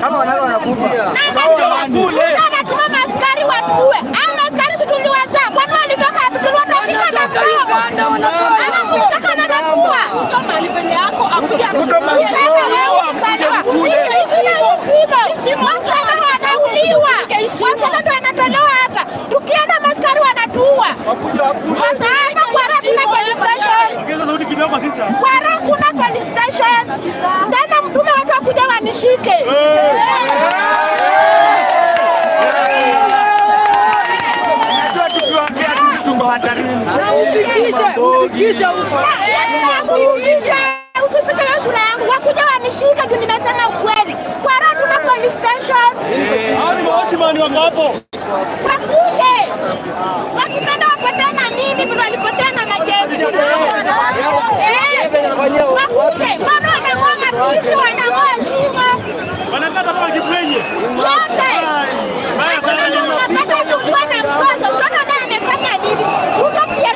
Kama wanao wanakufa. Anatuma maaskari watuue. Hao maaskari si tuliwazaa. Kwani walitoka wapi? Tuliwatashika na mkono. Anamtaka na kuua. Wasichana wanauliwa. Wasichana ndio wanatolewa hapa. Tukienda maaskari wanatuua. Sasa hapa Kwara kuna police station. Ongeza sauti kidogo sister. Kwara kuna police station. Tena mtume watu wakuja wanishike. Najua tukiwaambia sisi tuko hatarini. Ufikishe huko. Usifike hiyo sura yangu. Wakuja wanishike juu nimesema ukweli. Kwara tuna police station. Hao ni maochimani wako hapo. Wakuje. Wakipenda wapotee na mimi vile walipotea na majeshi. Wakuje. Mbona wanang'oa mapipi, wanang'oa shingo. Wanakata kama kibwenye. Yote. Mbaya sana ni Unapata kuwa na mtoto. Mtoto naye amefanya nini? Ruto pia.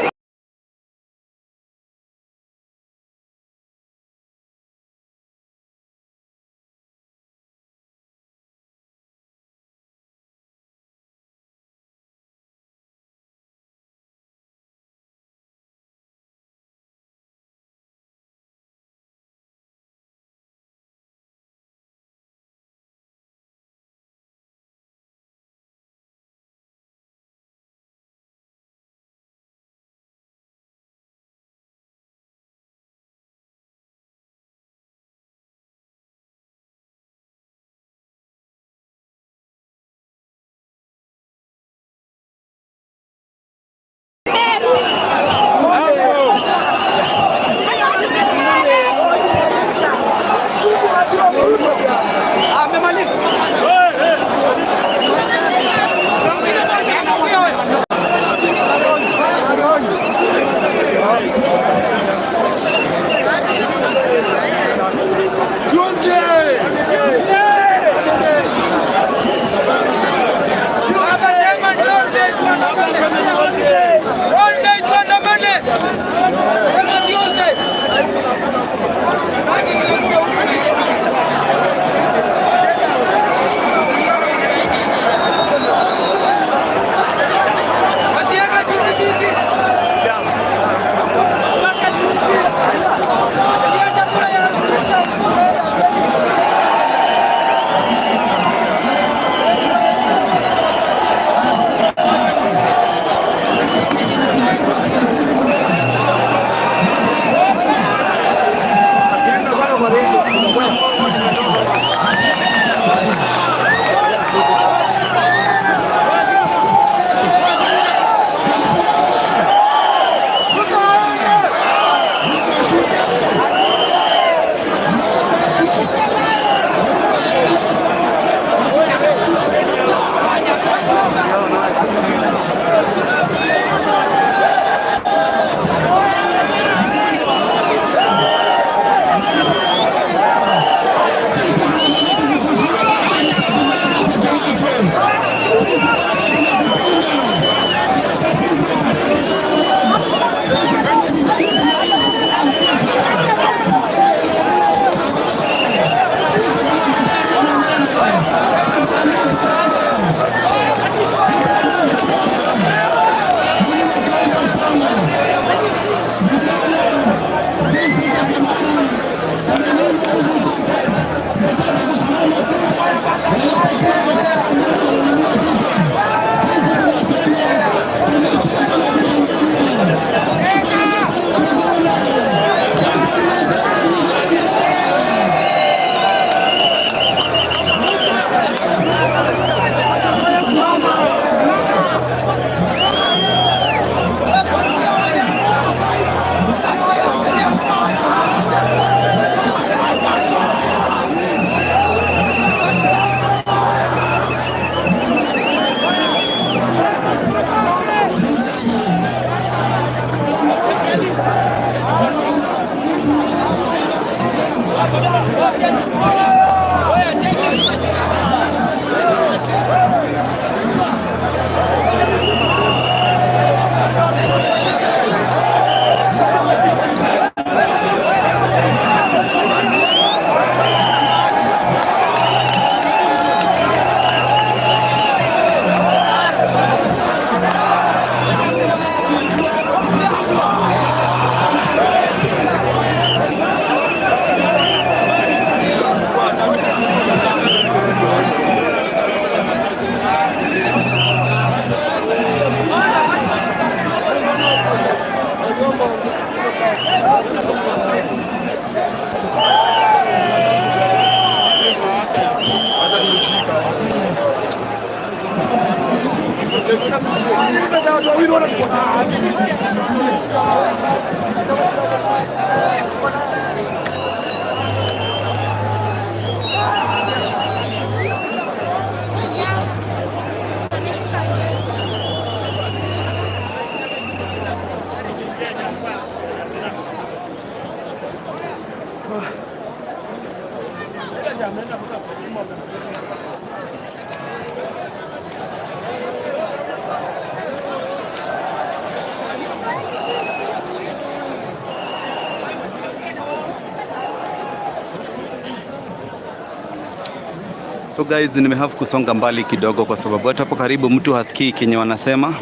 So guys, nimehave kusonga mbali kidogo kwa sababu hata hapo karibu mtu hasikii kenye wanasema,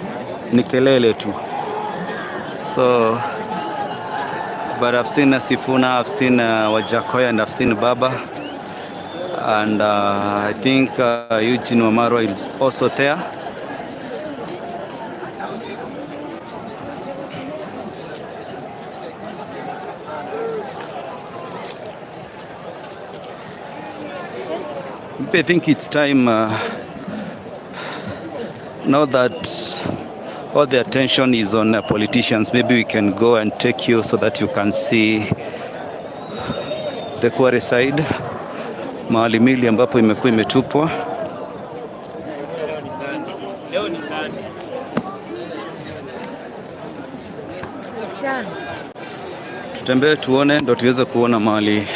ni kelele tu. So but I've seen Sifuna, I've seen Wajackoyah and I've seen Baba, and I think Eugene Wamalwa is also there. I think it's time now that all the attention is on politicians, maybe we can go and take you so that you can see the quarry side, mahali mili ambapo imekuwa imetupwa. Tutembee tuone, ndo tuweze kuona mahali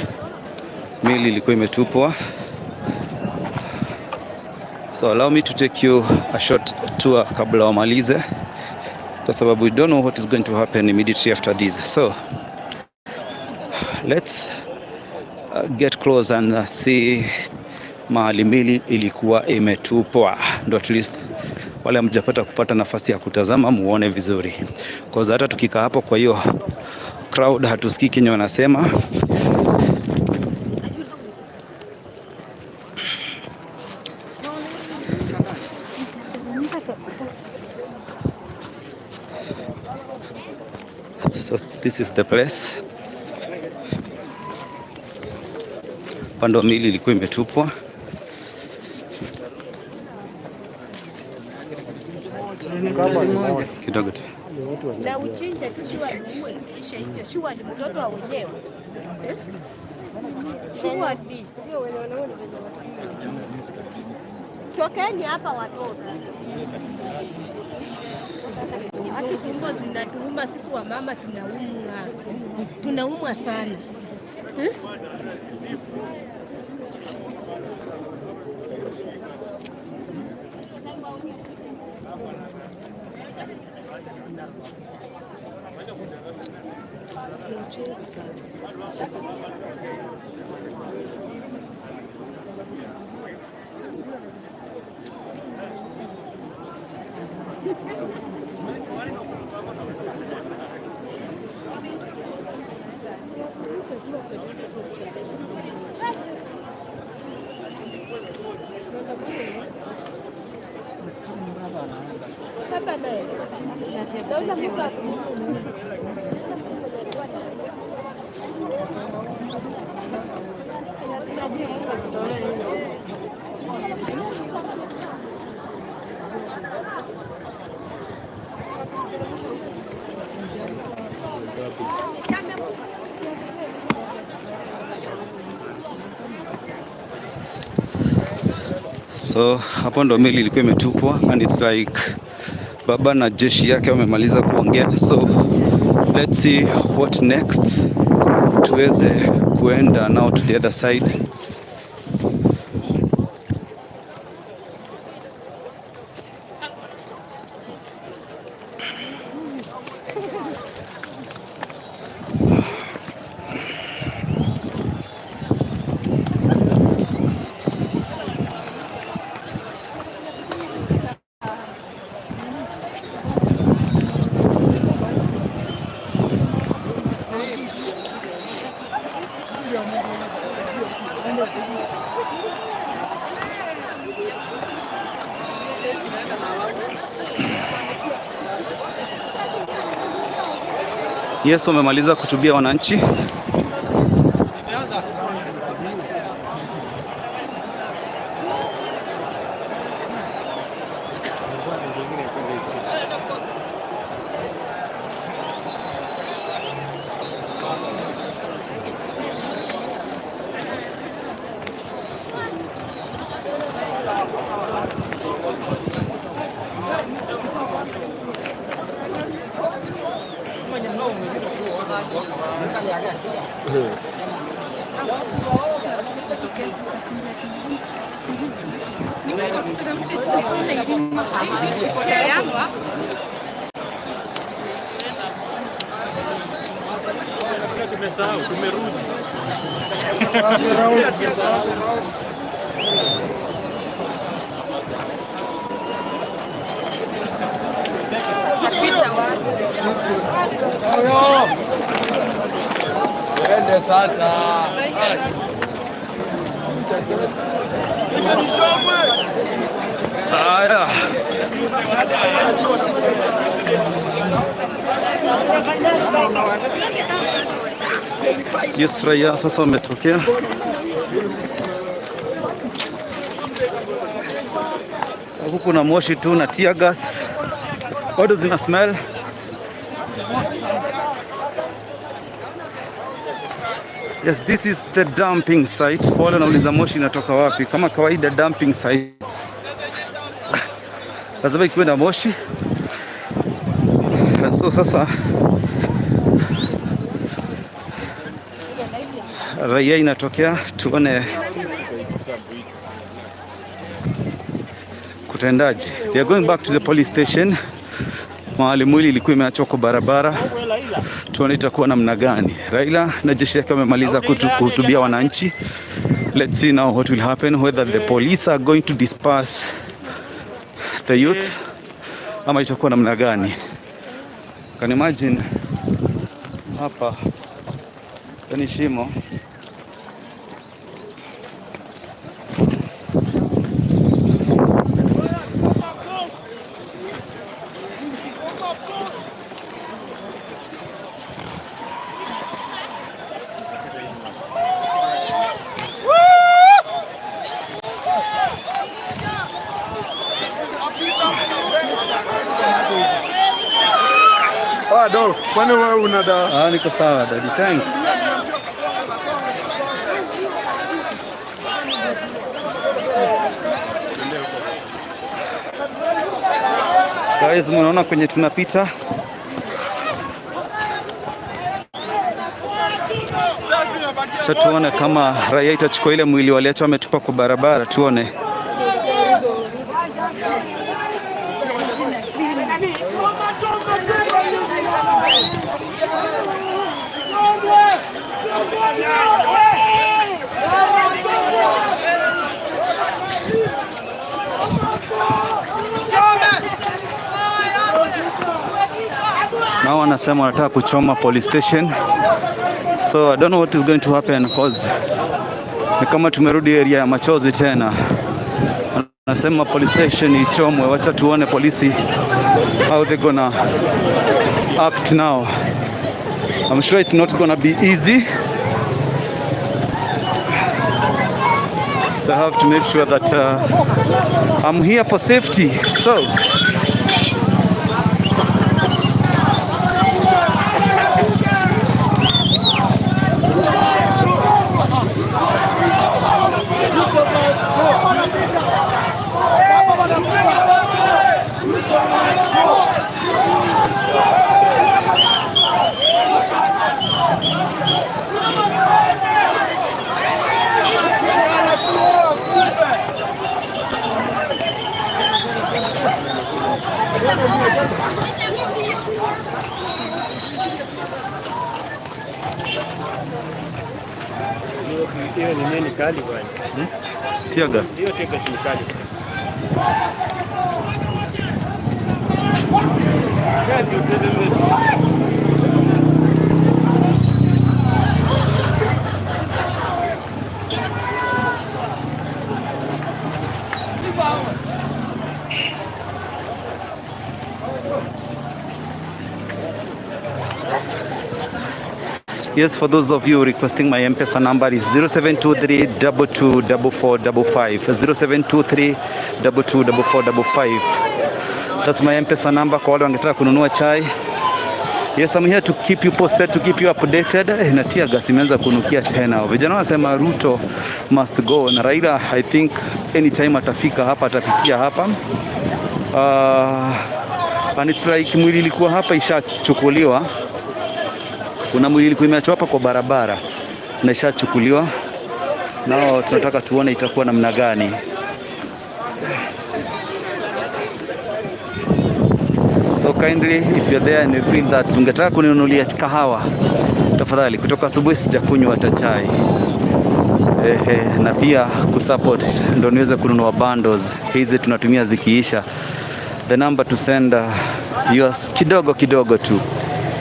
mili ilikuwa imetupwa. So allow me to take you a short tour kabla wamalize, kwa sababu we don't know what is going to happen immediately after this. So let's get close and see mahali mili ilikuwa imetupwa, ndo at least wale hamjapata kupata nafasi ya kutazama muone vizuri, kwa hata tukikaa hapo kwa hiyo crowd hatusikii kenye wanasema. So this is the place. Upande wa mili ilikuwa imetupwa. Kidogo tu. Na uchinja tu shua kisha hiyo shua ni mtoto wa wenyewe. Shua ni tokeni hapa watoto. Hata tumbo zinatuuma sisi wa mama, tunaumwa. Tunaumwa sana. Uchungu sana. So hapo ndo meli ilikuwa imetupwa, and it's like baba na jeshi yake wamemaliza kuongea. So let's see what next, tuweze kuenda now to the other side. Yes, wamemaliza kuhutubia wananchi. Tumesahau, tumerudi. Twende sasa. Haya. Yes, raia sasa wametokea. Huku kuna moshi tu na tear gas. Bado zina smell. Yes, this is the dumping site. Wale wanauliza moshi inatoka wapi? Kama kawaida dumping site lazima ikuwe na moshi. So sasa raia inatokea, tuone kutendaje. They are going back to the police station. Mahali mwili ilikuwa imeachwa kwa barabara. Tuone itakuwa namna gani. Raila na jeshi yake wamemaliza kuhutubia wananchi. Let's see now what will happen, whether the police are going to disperse the youth ama itakuwa namna gani. Can imagine hapa ni shimo. Adolf, kwani wewe una da? Ah, niko sawa daddy, thanks. Guys, mnaona kwenye tunapita? Cha tuone kama raia itachukua ile mwili waliacha wametupa kwa barabara, tuone. Nao wanasema wanataka kuchoma police station. So I don't know what is going to happen because ni kama tumerudi area ya machozi tena. Wanasema police station ichomwe. Wacha tuone polisi how they gonna act now. I'm sure it's not gonna be easy. So I have to make sure that I'm here for safety. So Hiyo ni nini kali bwana? Tear gas. Hiyo tear gas ni kali. Yes, for those of you requesting my M-Pesa number is 0723 224455. 0723 224455. That's my M-Pesa number kwa wale wangetaka kununua chai. Yes, I'm here to keep you posted, to keep you updated. Na tear gas imeanza kunukia tena. Vijana wanasema Ruto must go. Na Raila, I think anytime atafika hapa, atapitia hapa. And it's like mwili ilikuwa hapa ishachukuliwa. Kuna mwili ilikuwa imeachwa hapa kwa barabara na ishachukuliwa. Nao tunataka tuone itakuwa namna gani. So kindly if you're there and you feel that ungetaka kuninunulia kahawa, tafadhali, kutoka asubuhi sijakunywa hata chai. Na pia kusupport ndo niweze kununua bundles hizi tunatumia zikiisha. The number to send yours kidogo kidogo tu,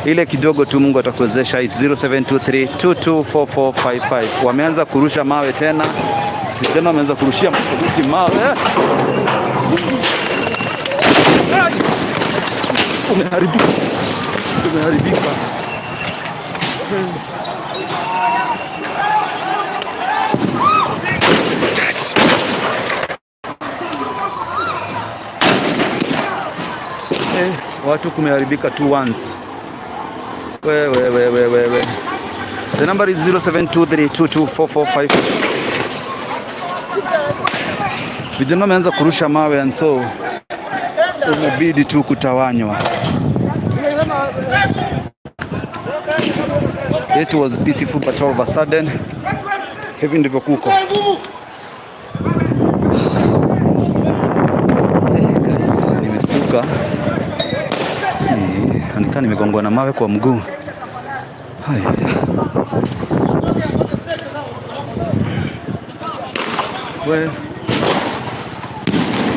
ile kidogo tu Mungu atakuwezesha, is 0723224455. Wameanza kurusha mawe tena, vijana wameanza kurushia mapolisi mawe. Umeharibika, umeharibika. Watu kumeharibika tu once. We. The number is 0723224455. Vijana wameanza kurusha mawe and so umebidi tu kutawanywa. It was peaceful but all of a sudden hivi ndivyo kuko. Guys, nimestuka. Nikaa nimegongwa na mawe kwa mguu. Haya. We.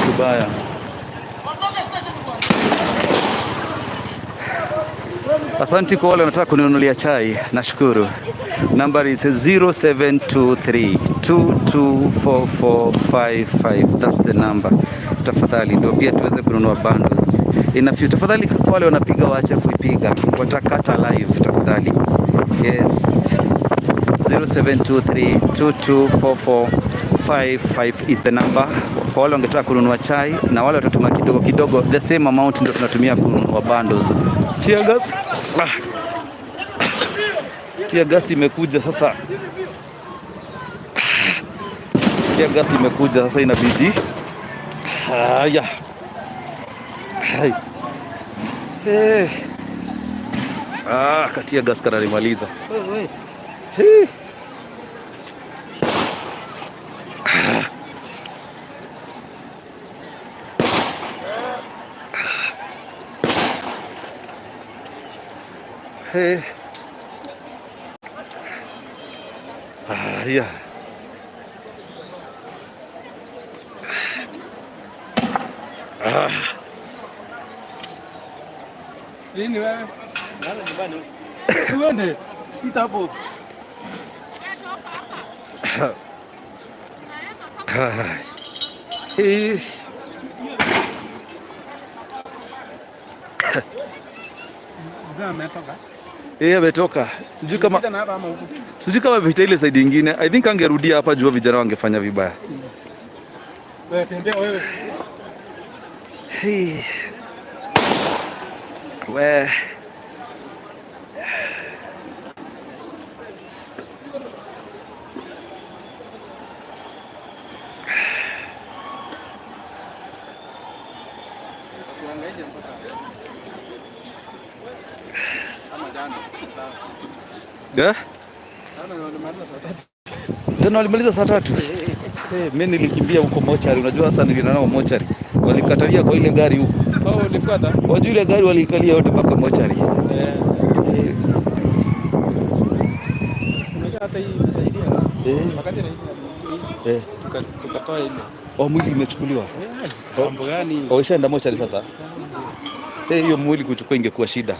Kubaya. Asante kwa wale wanataka kuninunulia chai, nashukuru. Number is 0723224455. That's the number. Tafadhali ndio pia tuweze kununua bundles. In a few, tafadhali kwa wale wanapiga waache kuipiga, watakata live tafadhali. Yes. 0723224455 is the number. Kwa wale wangetaka kununua chai na wale watatuma kidogo kidogo, the same amount ndio tunatumia kununua bundles. Tear gas. Tear gas imekuja sasa. Tear gas imekuja sasa, inabidi. Haya. Hai. Ah, katia gas kananimaliza. Hey. Hey. Ah, yeah. Ah. Nini wewe? Nani nyumbani? Uende. Pita hapo. Hey. Mzee ametoka. Eh, ametoka. Sijui kama amepita ile side nyingine. I think angerudia hapa juu vijana wangefanya vibaya. Wewe tembea wewe. Hey. We. Yeah? Jana walimaliza saa 3. Mimi nilikimbia huko mochari, unajua sasa niliona nao mochari. Walikatalia kwa ile gari huko. Oh, ulifuata? Wajua ile gari walikalia yote mpaka mochari. Unajua hata hii imesaidia. Wakati na hii tukatoa ile. Oh, mwili imechukuliwa. Mambo gani? Oh, ishaenda mochari sasa. Hiyo mwili kuchukua ingekuwa shida.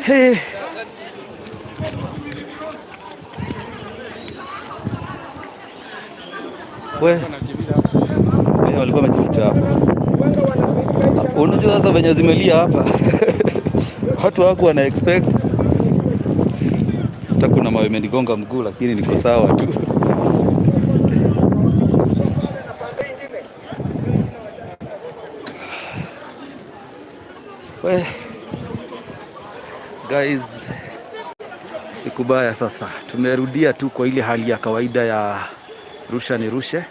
Hey. We. Walikuwa wamejificha hapa. Unajua sasa venye zimelia hapa. Watu wako wana expect. Hata kuna mawe imenigonga mguu lakini niko sawa tu. Guys, ni kubaya sasa. Tumerudia tu kwa ile hali ya kawaida ya rusha ni rushe.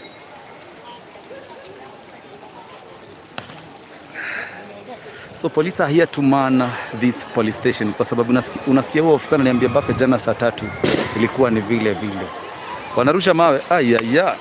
So police are here to man this police station, kwa sababu unasikia huo ofisa ananiambia mpaka jana saa 3 ilikuwa ni vile vile. Wanarusha mawe. Ayaya.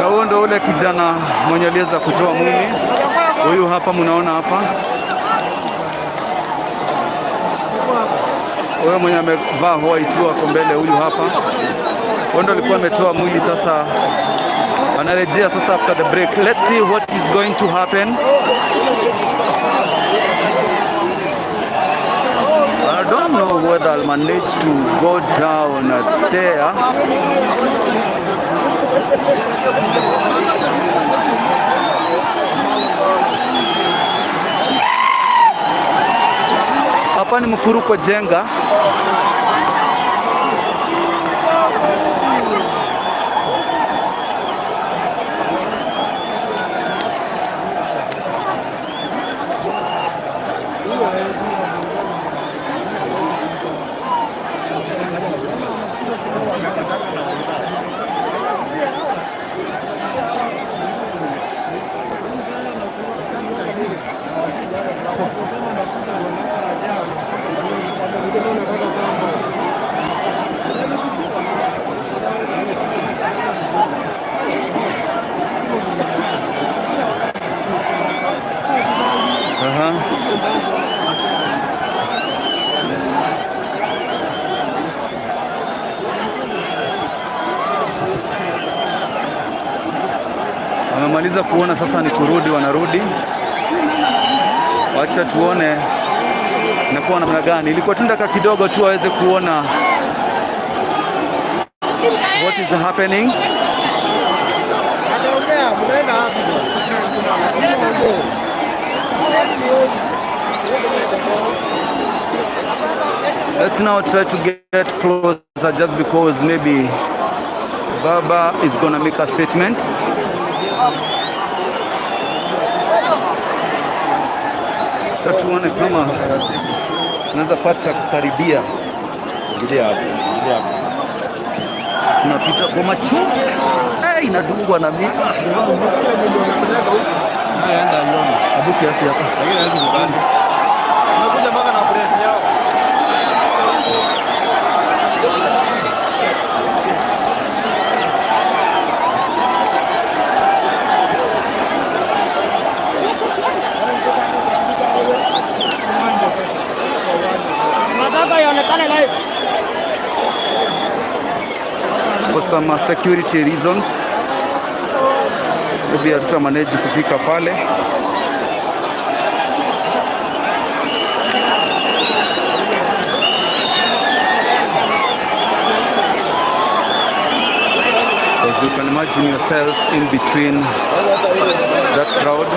Na huo ndo ule kijana mwenye aliweza kutoa mwili. Huyu hapa mnaona hapa. Huyo mwenye amevaa white wako mbele, huyu hapa. Huyo ndo alikuwa ametoa mwili, sasa anarejea sasa after the break. Let's see what is going to happen. I don't know whether I'll manage to go down there. Hapa ni Mukuru kwa Jenga. Wamemaliza kuona sasa ni kurudi, wanarudi. Wacha tuone inakuwa namna gani. Ilikuwa tu ndaka kidogo tu waweze kuona what is happening. Let's now try to get closer just because maybe Baba is gonna make a statement. Sasa tuone kama tunaweza pata kukaribia. Tunapita kwa macho. Eh, inadungwa na miba. Abu kiasi hapa. Lakini hawezi kubali. Unakuja mpaka na press yao. some security reasons maybe hatuta manage kufika pale. As you can imagine yourself in between that crowd.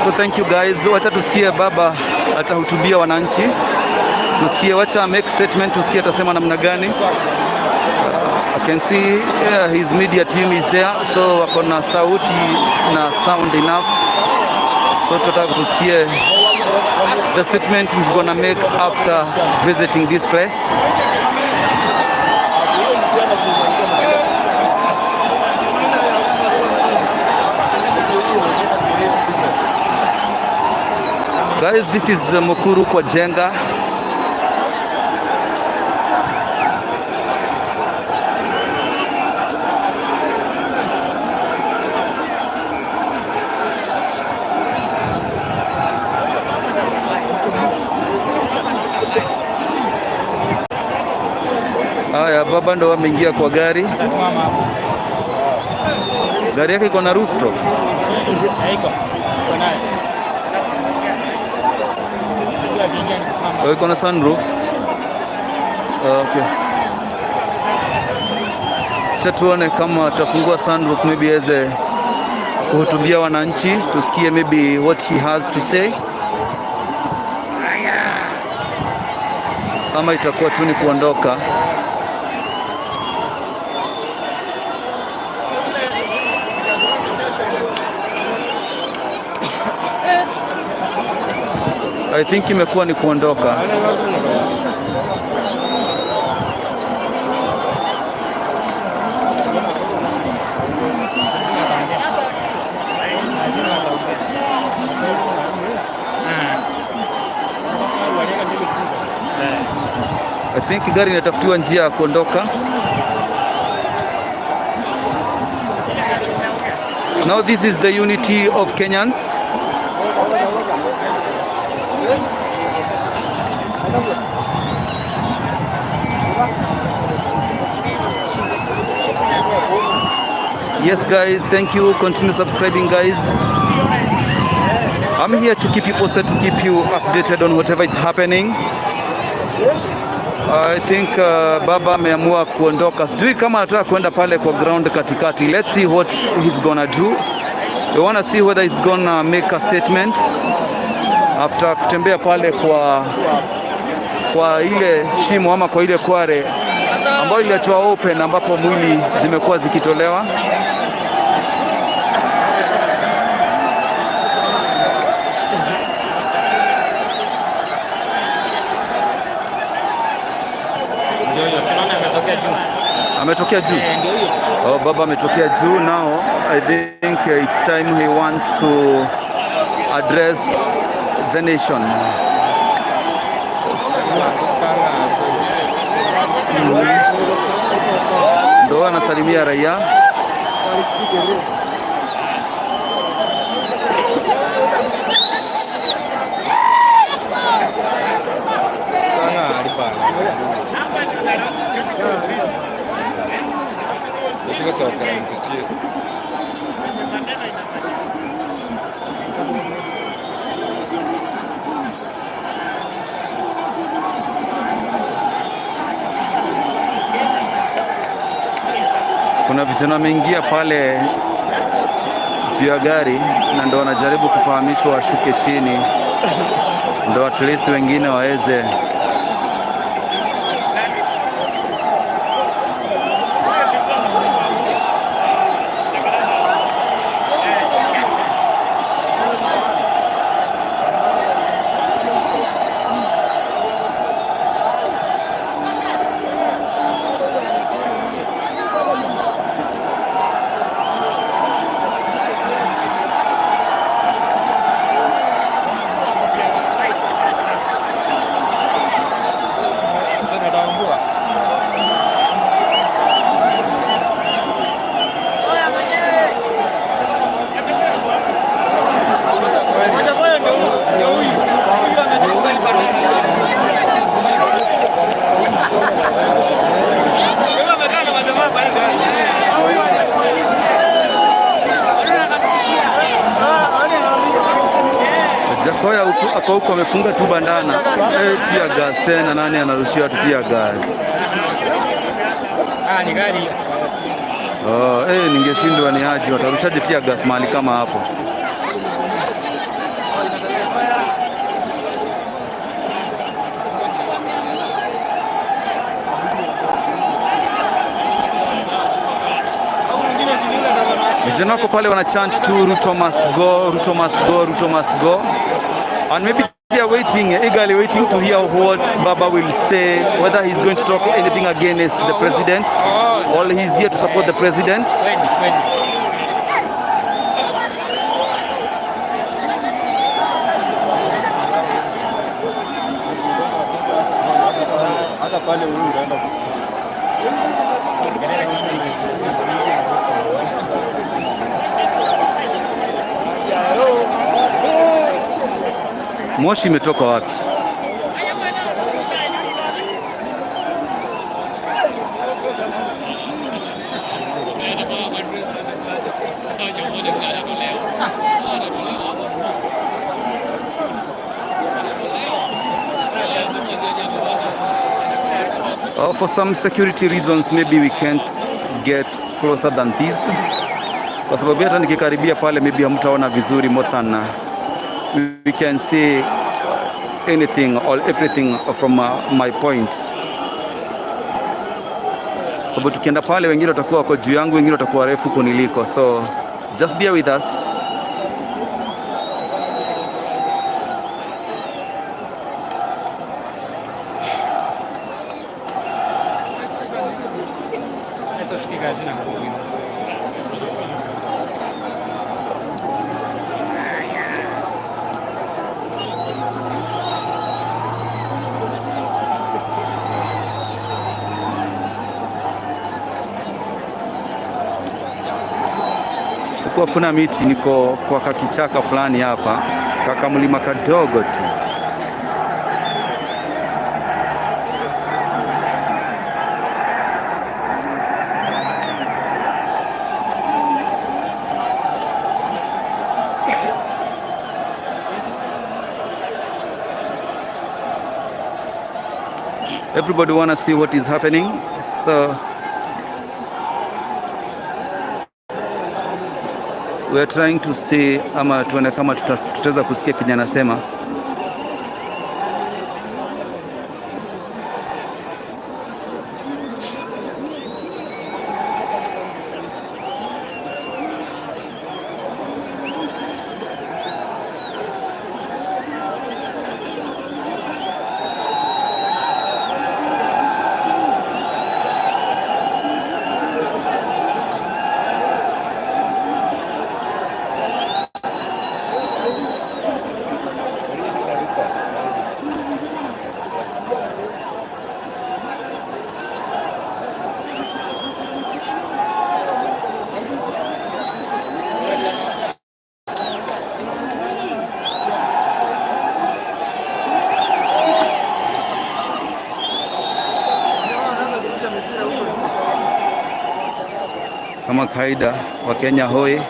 So thank you guys. Wacha tusikie baba atahutubia wananchi, tusikie, wacha make statement, tusikie atasema namna gani. I can see his media team is there, so wako na sauti na sound enough, so tutataka tusikie the statement he's gonna make after visiting this place. Guys, this is Mukuru kwa Njenga. Haya, baba ndo ameingia kwa gari. Gari yake iko na rooftop. Oh, iko na sunroof. Okay. Acha tuone kama atafungua sunroof, maybe aweze kuhutubia wananchi, tusikie maybe what he has to say, ama itakuwa tu ni kuondoka. I think imekuwa ni kuondoka. I think gari inatafutiwa njia ya kuondoka. Now this is the unity of Kenyans. Yes guys, thank you. Continue subscribing guys. I'm here to keep you posted, to keep you updated on whatever is happening. I think baba ameamua kuondoka. Sijui kama anataka kwenda pale kwa ground katikati. Let's see what he's gonna do. We wanna see whether he's gonna make a statement after kutembea pale kwa ile shimo ama kwa ile kware ambayo iliachwa open ambapo mwili zimekuwa zikitolewa. Ametokea juu. Oh, baba ametokea juu. Now I think it's time he wants to address the nation. Ndo anasalimia raia. Kuna vijana wameingia pale juu ya gari na ndo wanajaribu kufahamishwa washuke chini, ndo at least wengine waweze. Jakoya ako huko amefunga tu bandana. Tear gas tena, nani anarushia tu tear gas? Ah, ni gari. Oh, ningeshindwa ni aje watarushaje tear gas mahali kama hapo? Vijana wako pale wana chant tu Ruto must go, Ruto must go, Ruto must go. And maybe they are waiting, eagerly waiting to hear what Baba will say, whether he's going to talk anything against the president or he's here to support the president. Moshi imetoka wapi? Oh, for some security reasons maybe we can't get closer than this. Kwa sababu hata nikikaribia pale maybe hamtaona vizuri more than we can see anything or everything from my point. Sababu tukienda pale wengine watakuwa wako juu yangu, wengine watakuwa refu kuniliko. So just bear with us. Kwa kuna miti, niko kwa kakichaka fulani hapa, kakamlima kadogo tu. Everybody wanna see what is happening, so we are trying to see ama tuone kama tutaweza kusikia kenye anasema. Kama kawaida wa Kenya hoi.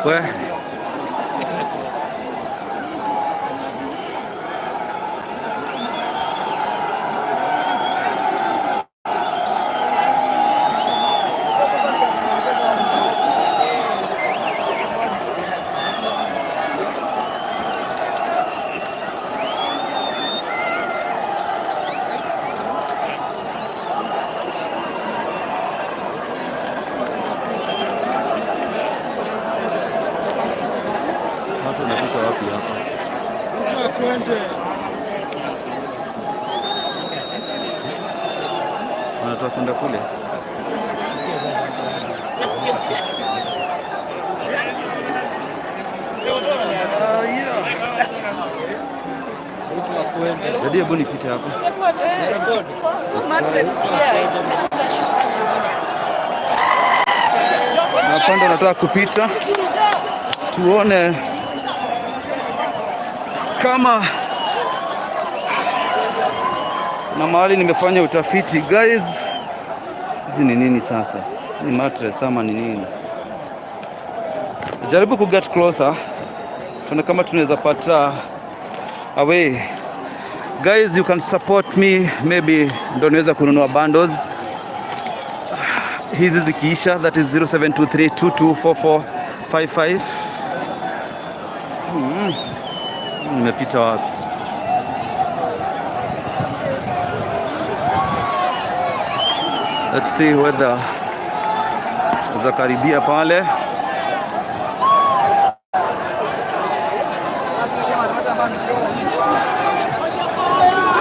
We wapi hapa? Wanataka kwenda kule. Dadi, hebu nipite hapo. Na pande nataka kupita tuone kama na mahali nimefanya utafiti guys. Hizi ni nini sasa? Ni mattress ama ni nini? Jaribu ku get closer tuone kama tunaweza pata away. Guys, you can support me, maybe ndo niweza kununua bundles hizi zikiisha. That is 0723224455. Nimepita wapi? Let's see whether za karibia pale.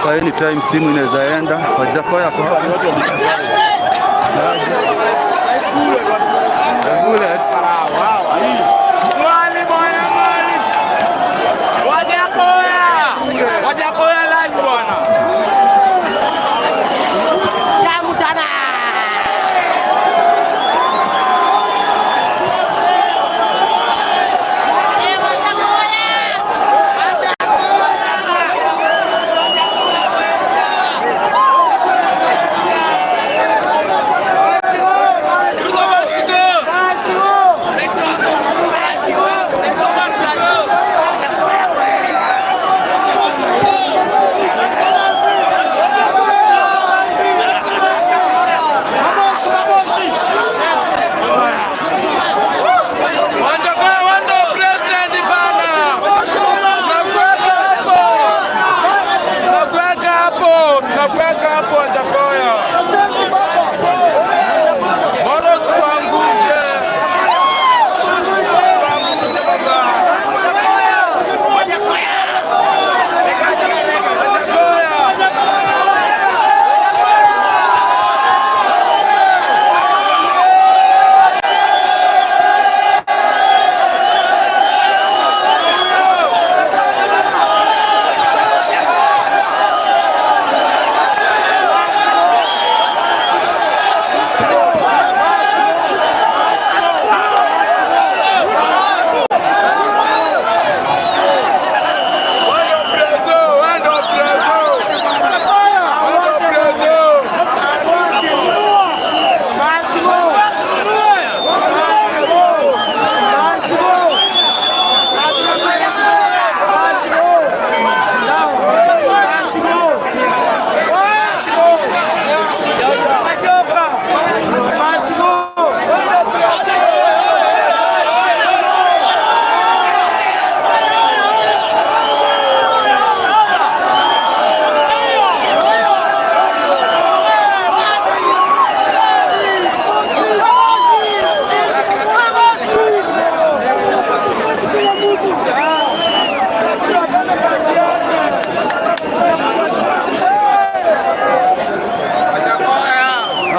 Kwa anytime simu inaweza enda. Wajakoya kwa hapo. Bullet. Mali bwana mali. Wajakoya. Wajakoya live bwana. Tamu sana.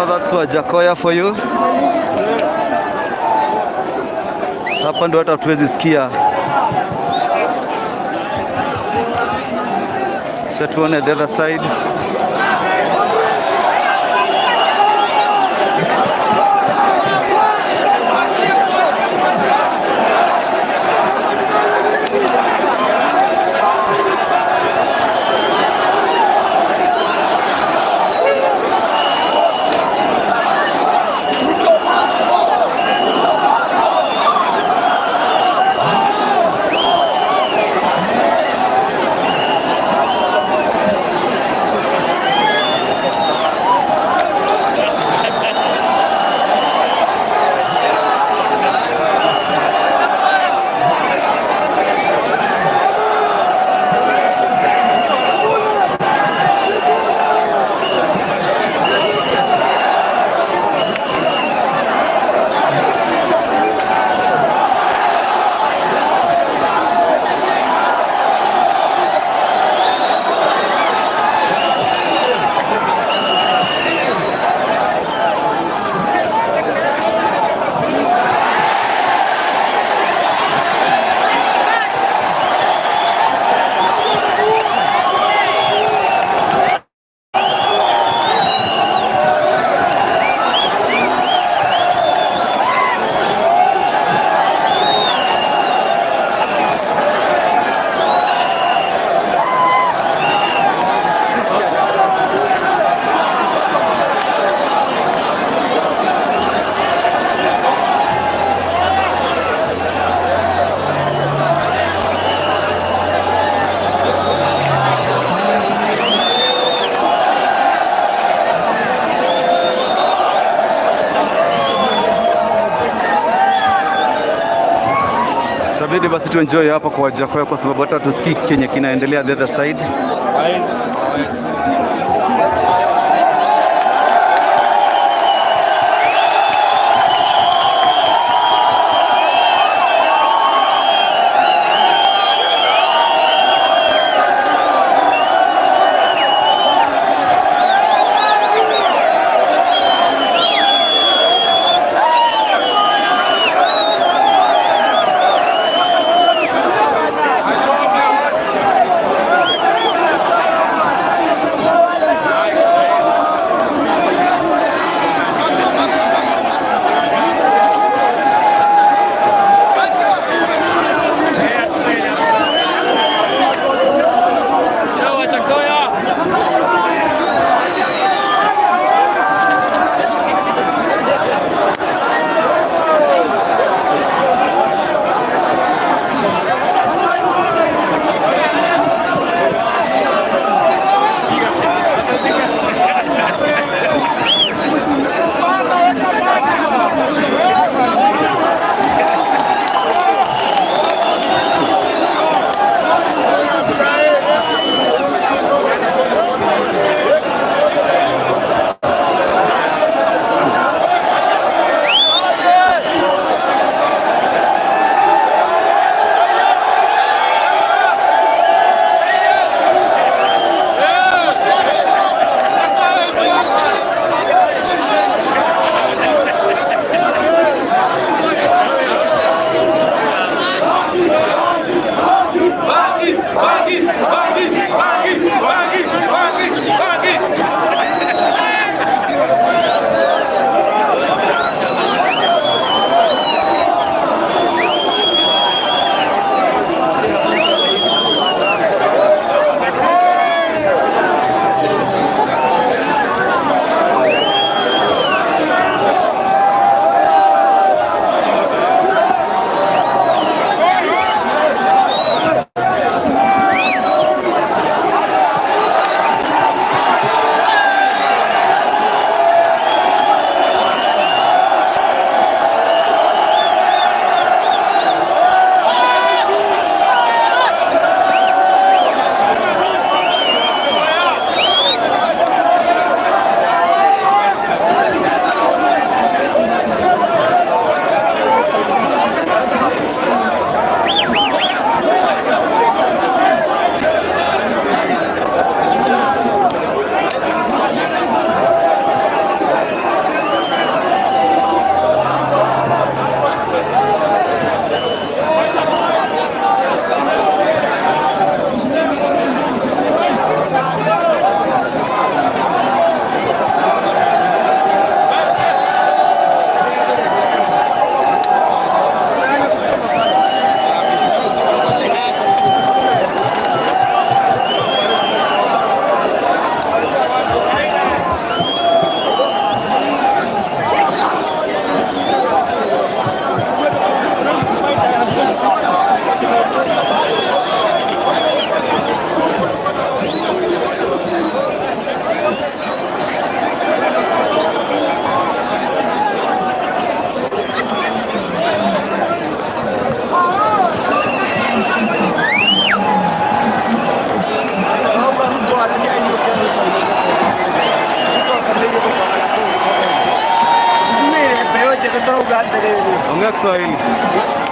That's Wajakoya for you. Hapa ndo hata hatuwezi sikia. Acha tuone the other side. Itabidi basi tu enjoy hapa kwa Wajackoya kwa sababu hata tusikii kenye kinaendelea the other side. Ongea Kiswahili.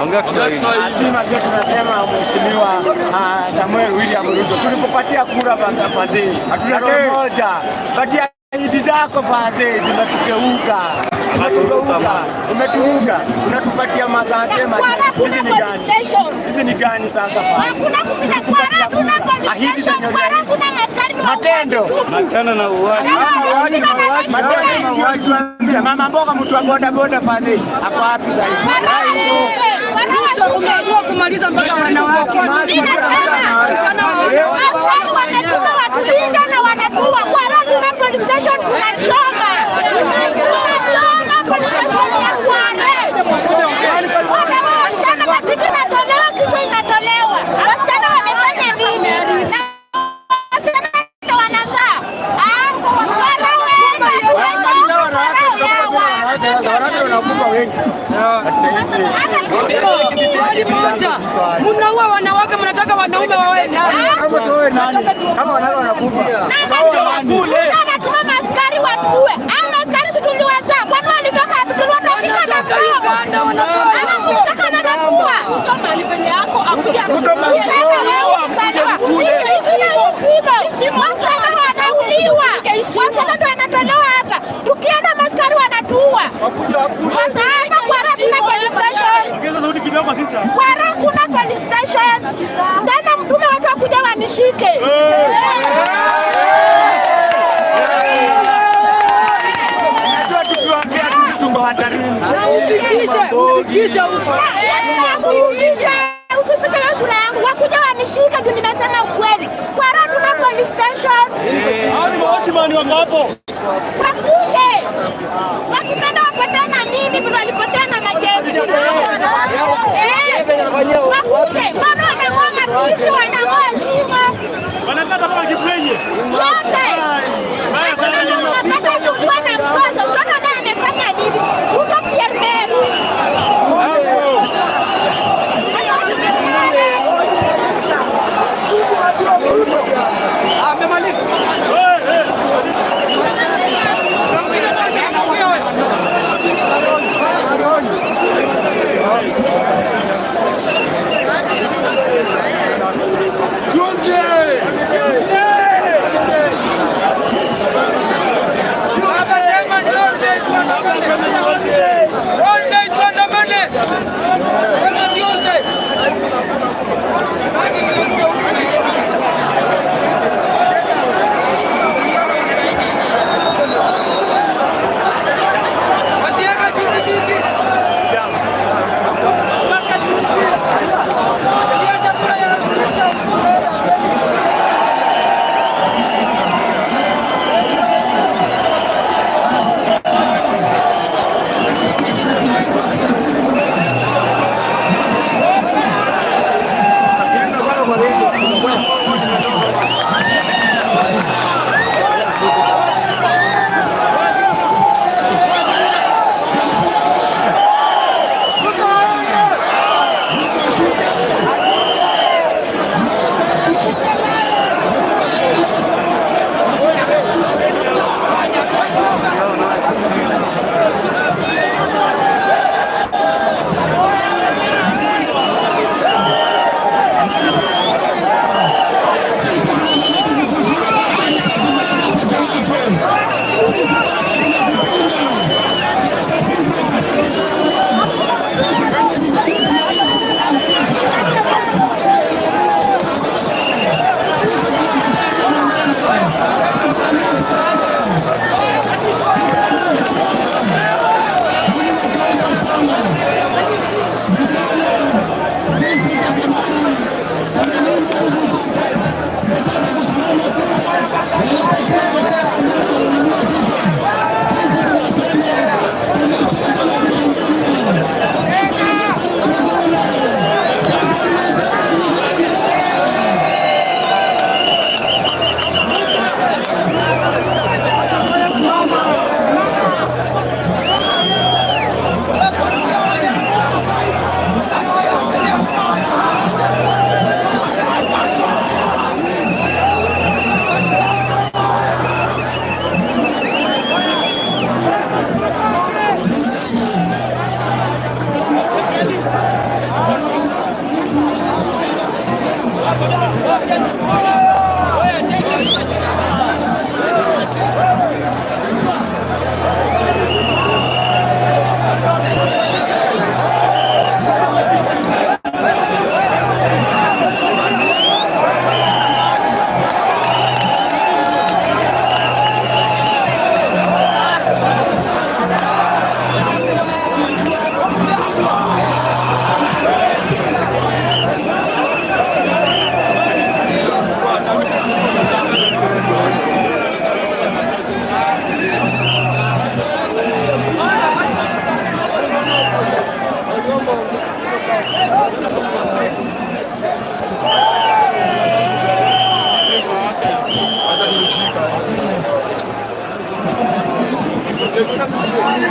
Ongea Kiswahili. Sisi tunasema Mheshimiwa Samuel William Ruto, tulikupatia kura basi, hatuna moja. Patia ahadi zako basi, zimetukeuka. Umetuuka. Unatupatia mazasema. Hizi ni gani? Hizi ni gani sasa? Hakuna kufika kwa hatuna police station, kwa hatuna maskari ni matendo. Matendo na uwaji. Matendo na uwaji. Mama mboga mtu wa boda boda pale. Hapo wapi sasa hivi? Unajua kumaliza mpaka wanawake. Askari wametuma watulinda na wanatua. Kwa hatuna police station tunachoma. Tunachoma police station ya Kware. Wasichana matiti inatolewa, kichwa inatolewa. Wasichana wamefanya nini? Na wasichana ndio wanazaa. Wanawake wanakufa wengi. Swali moja. Mnaua wanawake, mnataka wanaume wawe nani? Kama tuwe nani? Kama wanawake wanakufa. Anatuma maaskari watuue. Hao maaskari si tuliwazaa. Kwani walitoka wapi? Tuliwatashika na mkono. Anataka na pua. Ruto mahali penye yako akuja Wasichana wanauliwa, wasichana ndo wanatolewa hapa. Tukienda maskari wanatuua. Sasa hapa Kwara kuna police station, Kwara kuna police station. Tena mtume watu wakuja wanishike. Unajua tukiwaambia sisi tuko hatarini. Ufikishe huko. Usifike na sura yangu, wakuja wanishike juu nimesema ukweli. Kwara tuna police station. Hao ni maochimani wako hapo. Wakuje wakipenda wapotee na mimi vile walipotea na majeshi. Wakuje, mbona wanang'oa matiti, wanang'oa shingo Wanakata kama kibwenye. yote. Unapata kuwa na mtoto, mtoto naye amefanya nini? Ruto Pierre Meru.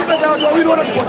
Pesa watu wawili wanachukua.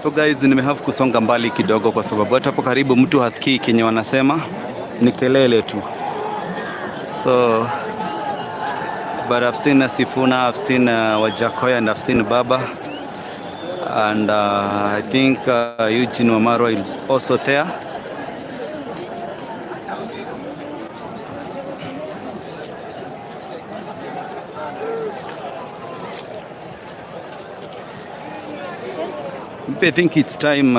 So guys, nimehave kusonga mbali kidogo kwa sababu hata hapo karibu mtu hasikii kenye wanasema, ni kelele tu. So but I've seen Sifuna, I've seen Wajackoyah, and I've seen Baba, and I think Eugene Wamalwa is also there. I think it's time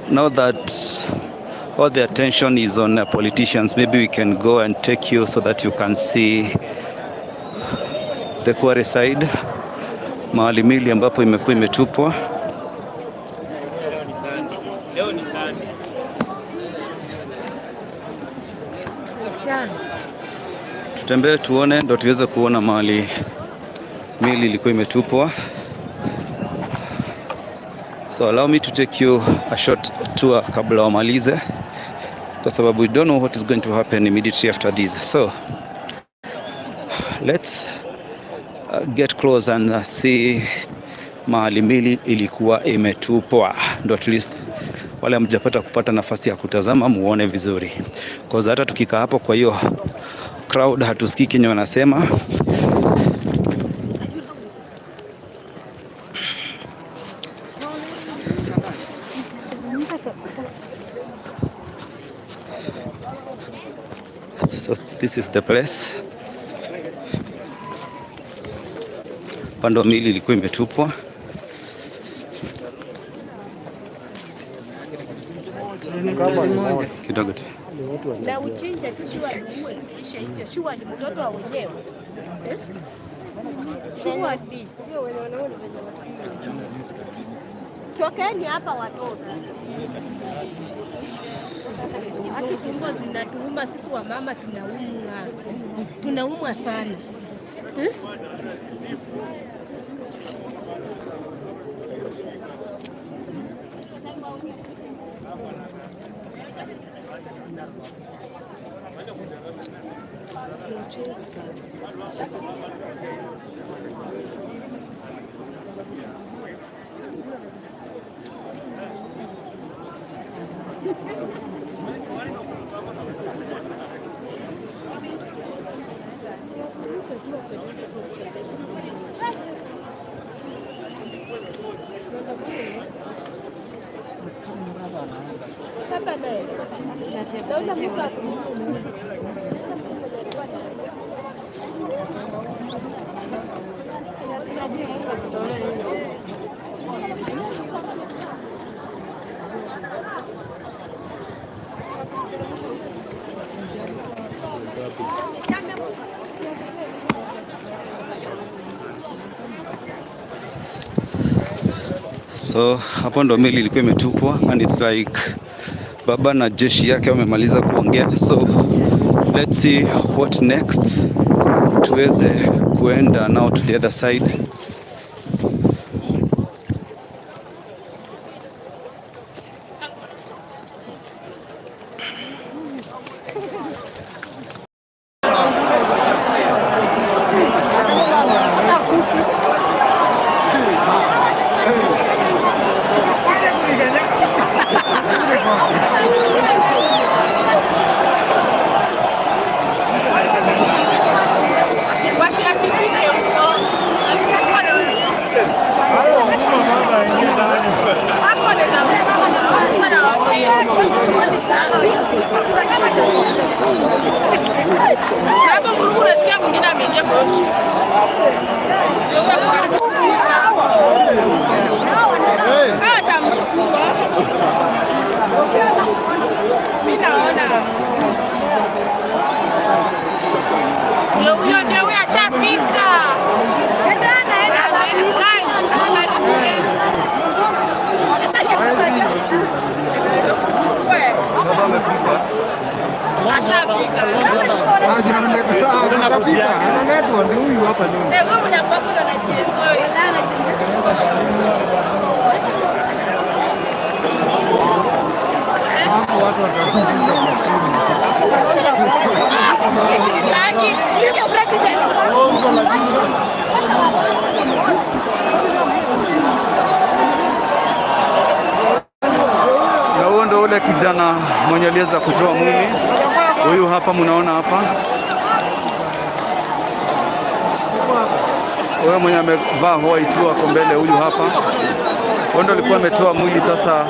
now that all the attention is on politicians, maybe we can go and take you so that you can see the quarry side, mahali mili ambapo imekuwa imetupwa. Tutembee tuone, ndo tuweze kuona mahali mili ilikuwa imetupwa. So allow me to take you a short tour kabla wamalize, kwa sababu we don't know what is going to happen immediately after this. So let's get close and see mahali mili ilikuwa imetupwa, ndo at least wale hamjapata kupata nafasi ya kutazama muone vizuri, kwa hata tukikaa hapo kwa hiyo crowd hatusikii kenye wanasema. So this is the place. Pando mili ilikuwa imetupwa. Kidogo tu. Na uchinja tu shua kisha hiyo shua ni mtoto wa wenyewe. Shua ni. Tokeni hapa watoto. Hata tumbo zinatuuma sisi wa mama, tunaumwa. Tunaumwa sana. Uchungu sana. So hapo ndo meli ilikuwa imetupwa, and it's like baba na jeshi yake wamemaliza kuongea. So let's see what next, tuweze kuenda now to the other side. Ndio huyo, ndio huyo ashafika. Baba amefika. Ashafika. Analetwa ndio huyu hapa nyuma. Eh, wewe mwenye ndo anajienjoy. Hapo watu watakuuliza mashine. Na huo ndo ule kijana mwenye aliweza kutoa mwili. Huyu hapa mnaona hapa. Huyo mwenye amevaa white tu ako mbele, huyu hapa. Huyo ndo alikuwa ametoa mwili, sasa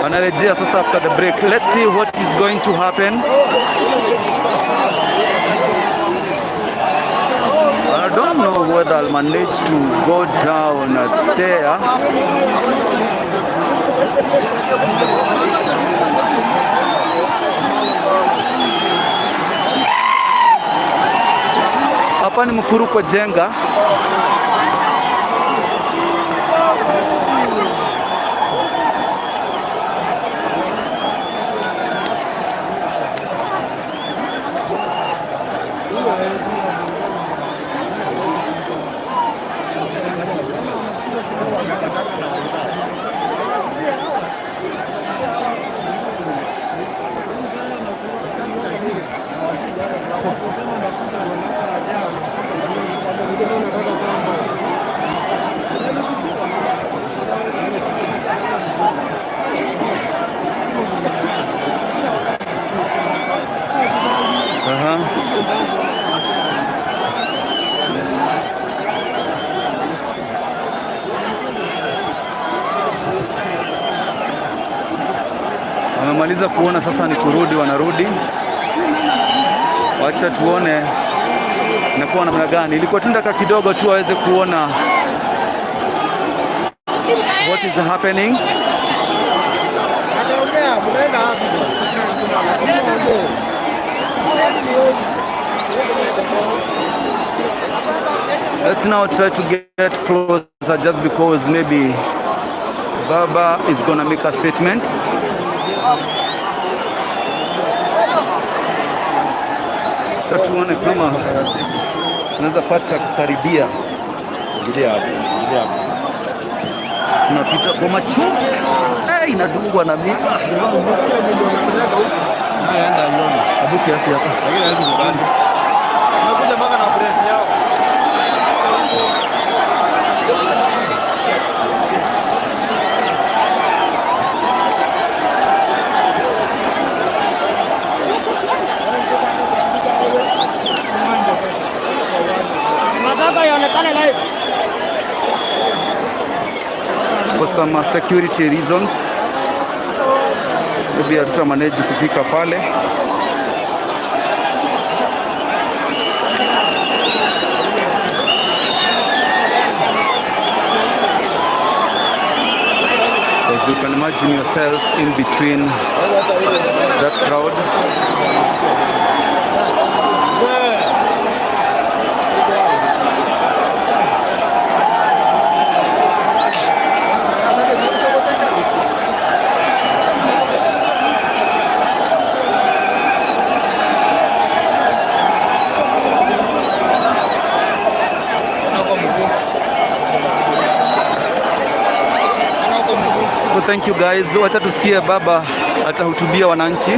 anarejea sasa after the break. Let's see what is going to happen. I don't know whether I'll manage to go down there. Hapa ni Mukuru kwa Jenga. Aha. Wamemaliza kuona sasa ni kurudi, wanarudi. Wacha tuone inakuwa namna gani. Ilikuwa tu dakika kidogo tu aweze kuona what is happening. Ataongea, mnaenda wapi? Let's now try to get closer just because maybe Baba is gonna make a statement. Sasa tuone kama tunaweza pata kukaribia. Ingilia hapo, ingilia hapo. Tunapita kwa macho. Eh, inadungwa na miba. Naenda nyuma. Hebu kiasi hapa. Lakini hawezi kubanda. Nakuja mpaka na press yao. Nataka ionekane live. For some security reasons maybe hatuta manage kufika pale. As you can imagine yourself in between that crowd. So thank you guys. Wacha tusikie baba atahutubia wananchi,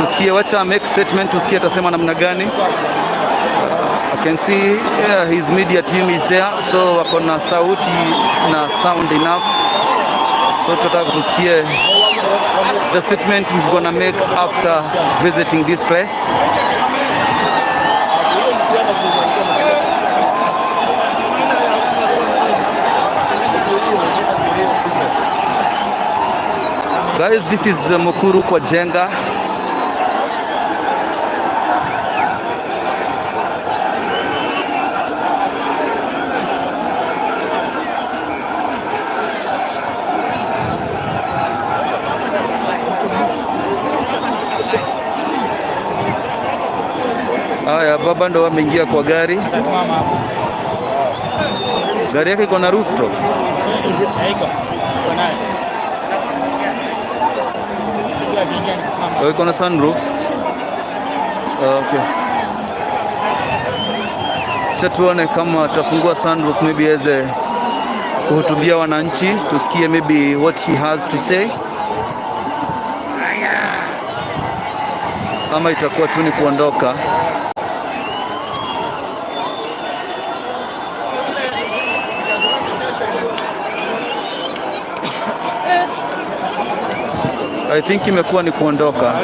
tusikie, wacha make statement, tusikie atasema namna gani. I can see, yeah, his media team is there, so wako na sauti na sound enough, so tutataka tusikie the statement he's gonna make after visiting this place. Guys, this is Mukuru kwa Jenga. Haya, baba ndo ameingia kwa gari. Gari yake iko na rooftop. Oh, iko na sunroof. Okay. Acha tuone kama atafungua sunroof, maybe aweze kuhutubia wananchi, tusikie maybe what he has to say, ama itakuwa tu ni kuondoka. I think imekuwa ni kuondoka.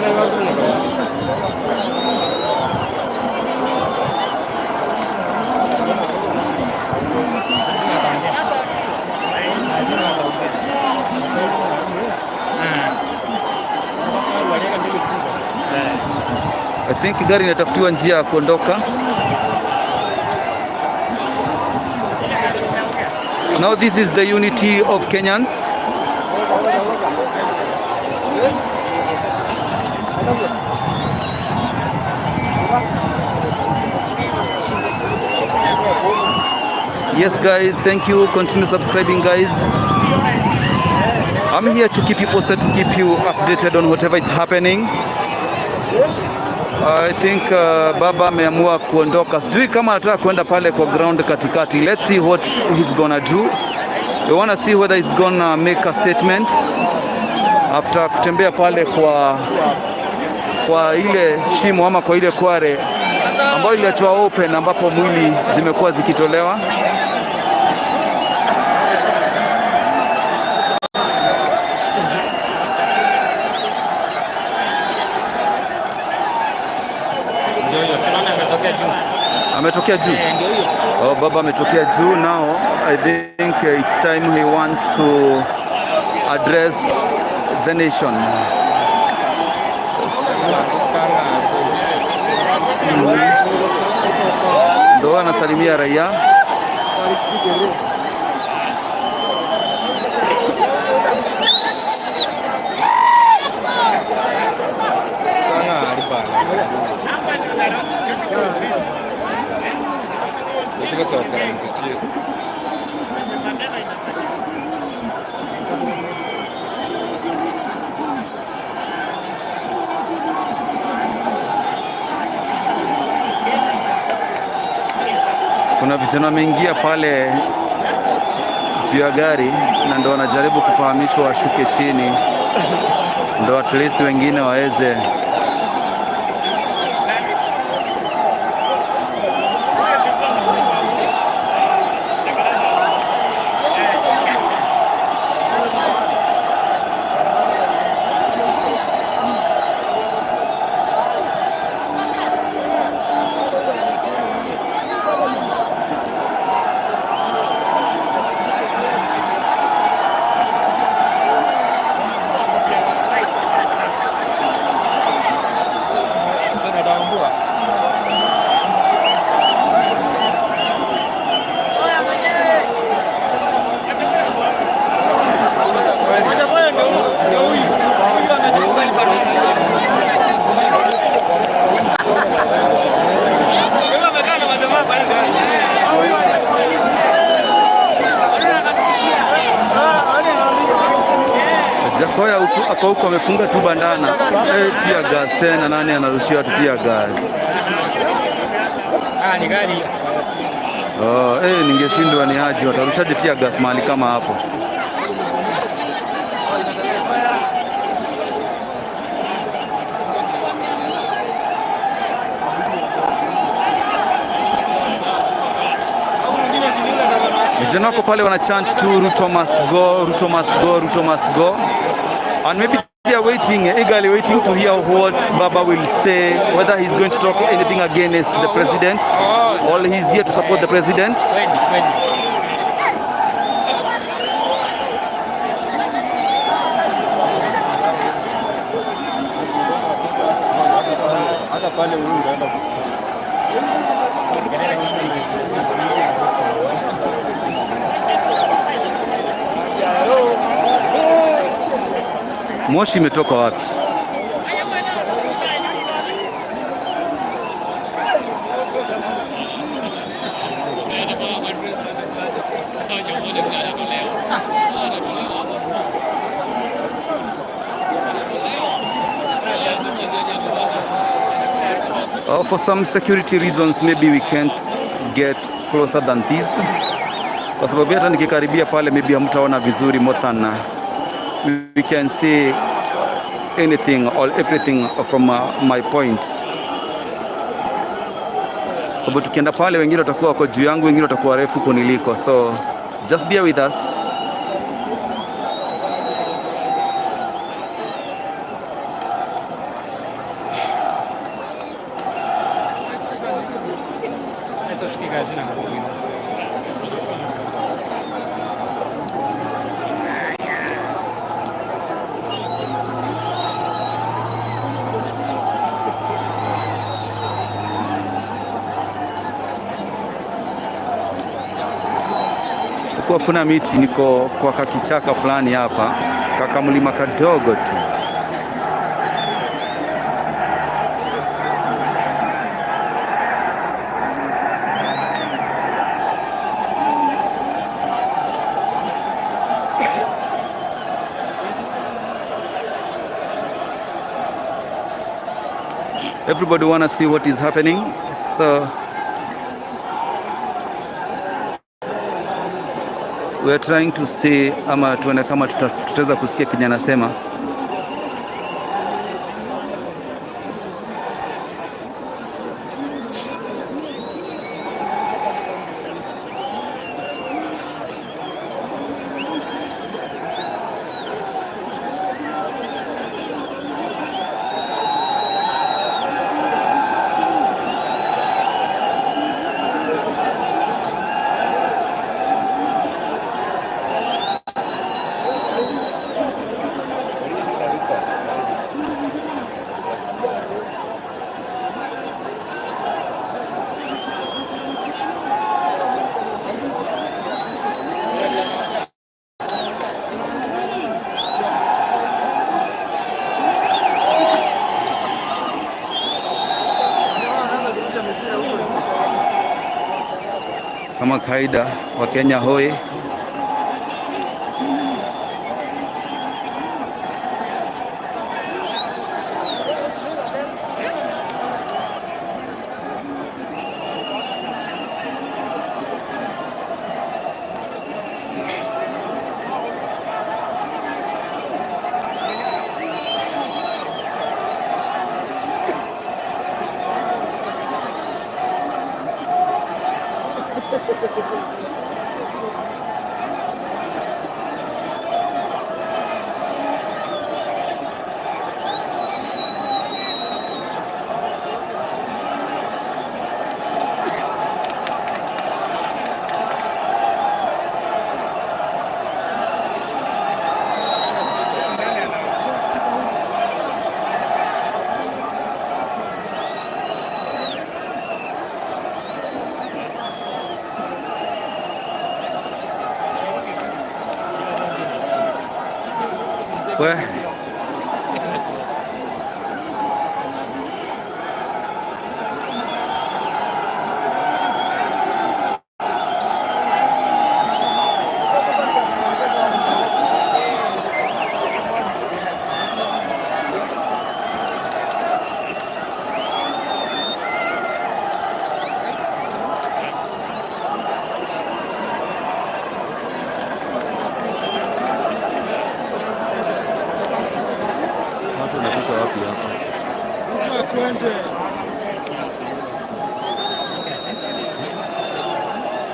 I think gari inatafutiwa njia ya kuondoka. Now this is the unity of Kenyans. Yes guys, thank you. Continue subscribing guys. I'm here to keep you posted, to keep you updated on whatever is happening. I think baba ameamua kuondoka. Sijui kama anataka kuenda pale kwa ground katikati. Let's see what he's gonna do. We wanna see whether he's gonna make a statement after kutembea pale kwa ile shimo ama kwa ile kware ambayo iliachwa open ambapo mwili zimekuwa zikitolewa. Ametokea juu. Oh, baba ametokea juu. Now I think it's time he wants to address the nation. Ndo anasalimia raia. Kuna vijana wameingia pale juu ya gari na ndo wanajaribu kufahamishwa washuke chini, ndo at least wengine waweze. Jakoya ako huko amefunga tu bandana. Tear gas tena, nani anarushia watu tear gas? Ni gari. Oh, ningeshindwa ni aje watarushaje tear gas mahali kama hapo? Vijana wako pale wana chant tu Ruto must go, Ruto must go, Ruto must go. And maybe they are waiting, eagerly waiting to hear what Baba will say, whether he's going to talk anything against the president or he's here to support the president. Moshi imetoka wapi? For some security reasons maybe we can't get closer than this, kwa sababu hata nikikaribia pale maybe hamtaona vizuri more than we can see anything or everything from my point. Sababu tukienda pale wengine watakuwa wako juu yangu, wengine watakuwa refu kuniliko, so just bear with us. Kwa kuna miti, niko kwa kakichaka fulani hapa, kakamlima kadogo tu. Everybody wanna see what is happening, so we are trying to see ama tuone kama tutaweza kusikia kenye anasema. Kama kawaida wa Kenya hoi. We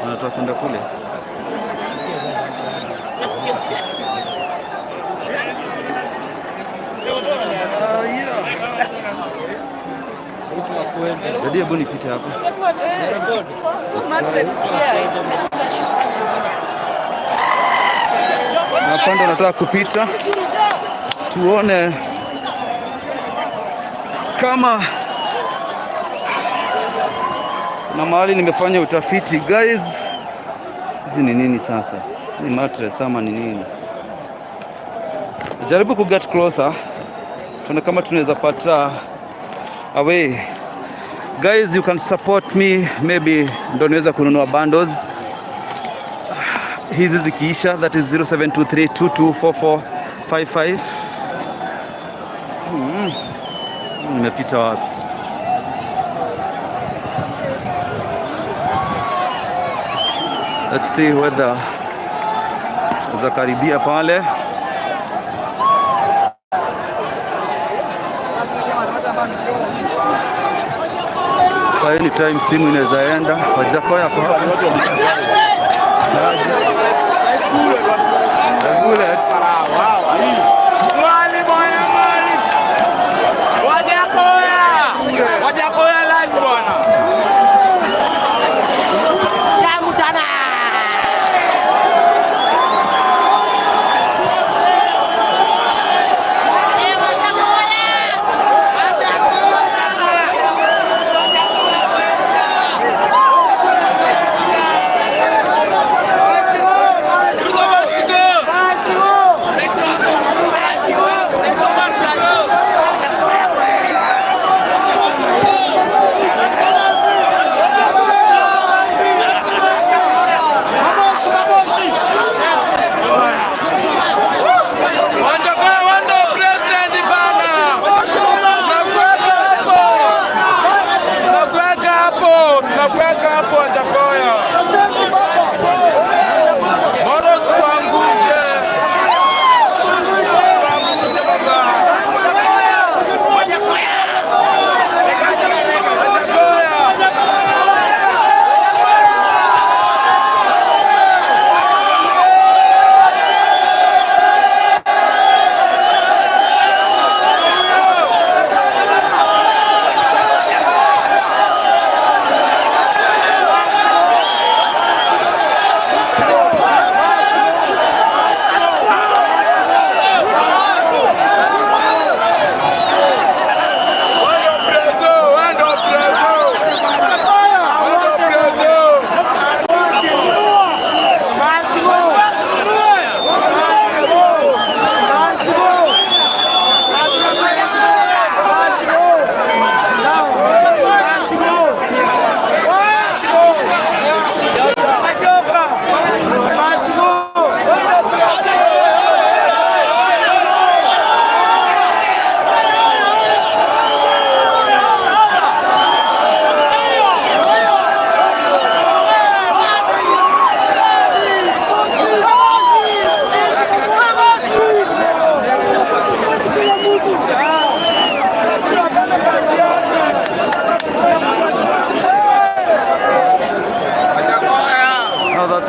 wanataka kwenda kule. Dadi, hebu nipite hapo. Na pande nataka kupita tuone kama na mahali nimefanya utafiti guys. Hizi ni nini sasa? Ni mattress ama ni nini? Jaribu ku get closer tuone kama tunaweza pata a way Guys, you can support me maybe ndo niweza kununua bundles hizi zikiisha, that is 0723224455. Nimepita wapi? Let's see whether zakaribia pale. Kwa anytime simu inaweza enda. Wajakoya kwa hapa. Mali bwana, mali. Wajakoya. Wajakoya live bwana. Tamu sana.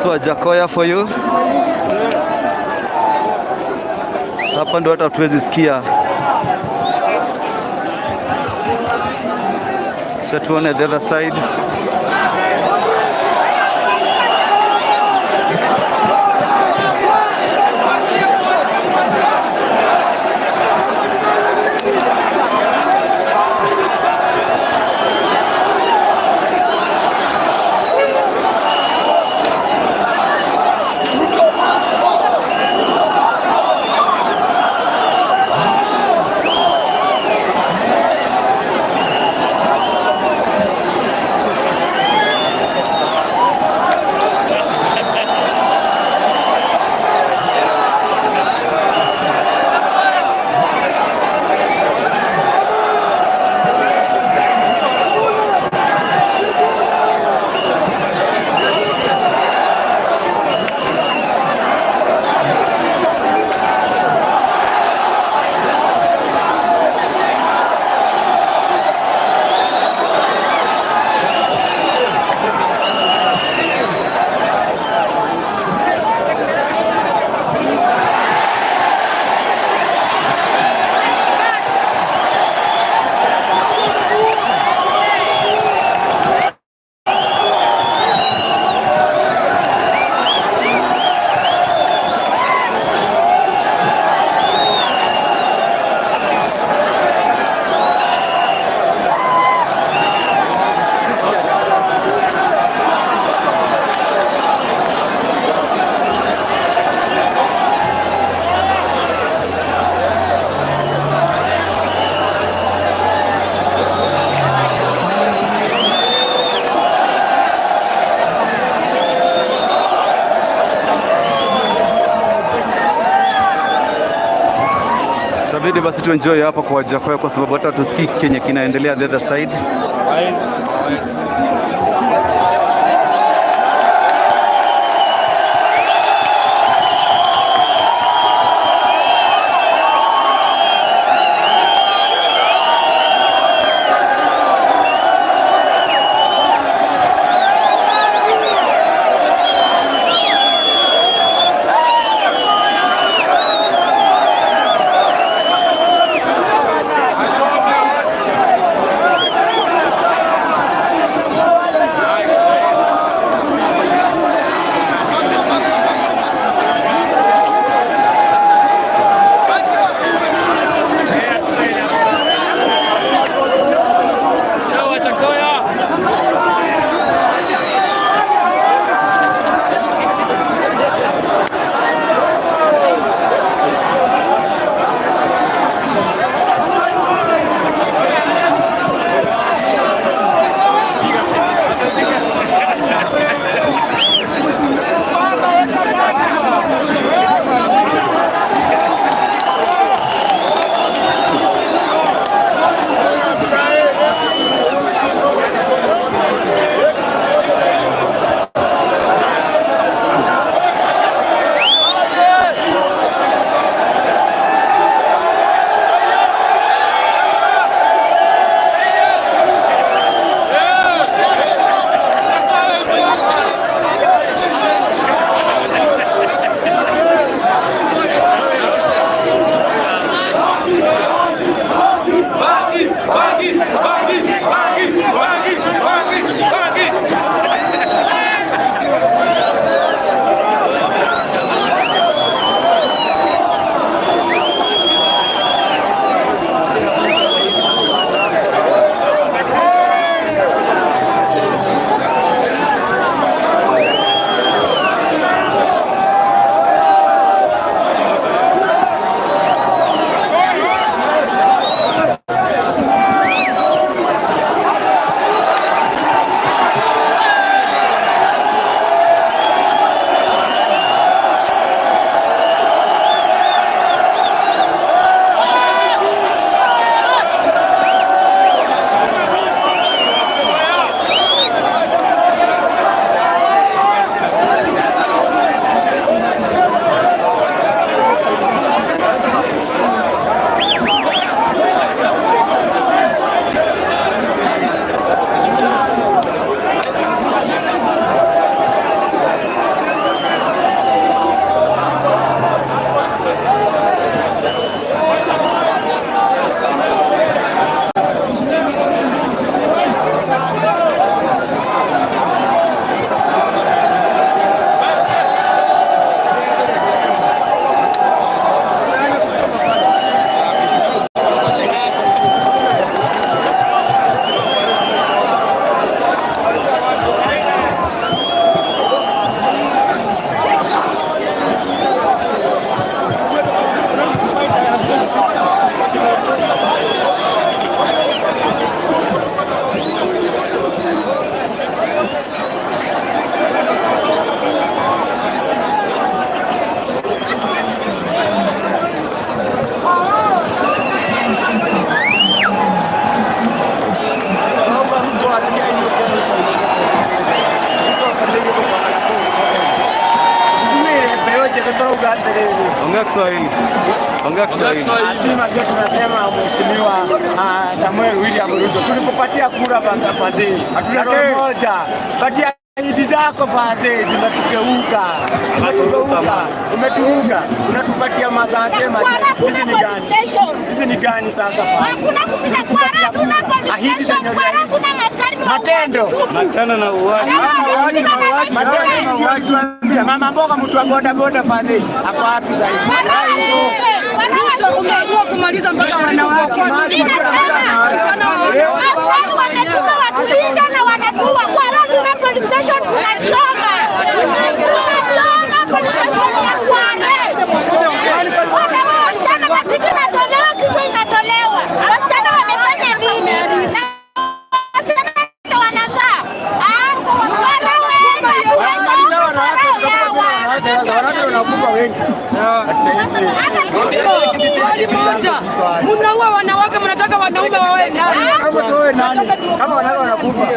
Wajakoya for you. Hapa ndo hata hatuwezi sikia. Sasa tuone the other side. Itabidi basi tu enjoy hapa kwa Wajackoyah kwa sababu hata tusikii kenye kinaendelea the other side. Ongea Kiswahili. Ongea Kiswahili. Sima sio tunasema Mheshimiwa Samuel William Ruto. Tulikupatia kura basi hatuna moja. Patia ahadi zako fadhe zimetukeuka. Umeturuka. Unatupatia mazasema. Hizi ni gani? Hizi ni gani sasa fadhe? Hakuna kufika kwa tuna police station, kwa kuna maskari ni matendo. Matendo na uwaji. Matendo na uwaji. Mama mboga mtu wa boda boda fadhe. Ako wapi sasa hivi? Unajua kumaliza mpaka wanawake. Askari wametuma watulinda na wanatua. Kwa tuna police station tunachoma. Tunachoma police station ya Kwale. Wasichana matiti inatolewa, kichwa inatolewa. Wasichana wamefanya nini? Na wasichana ndio wanazaa. Wanawake wanakufa wengi. wengi. Swali moja, mnaua wanawake, mnataka wanaume wawe nani? Kama tuwe nani? Kama wanawake wanakufa.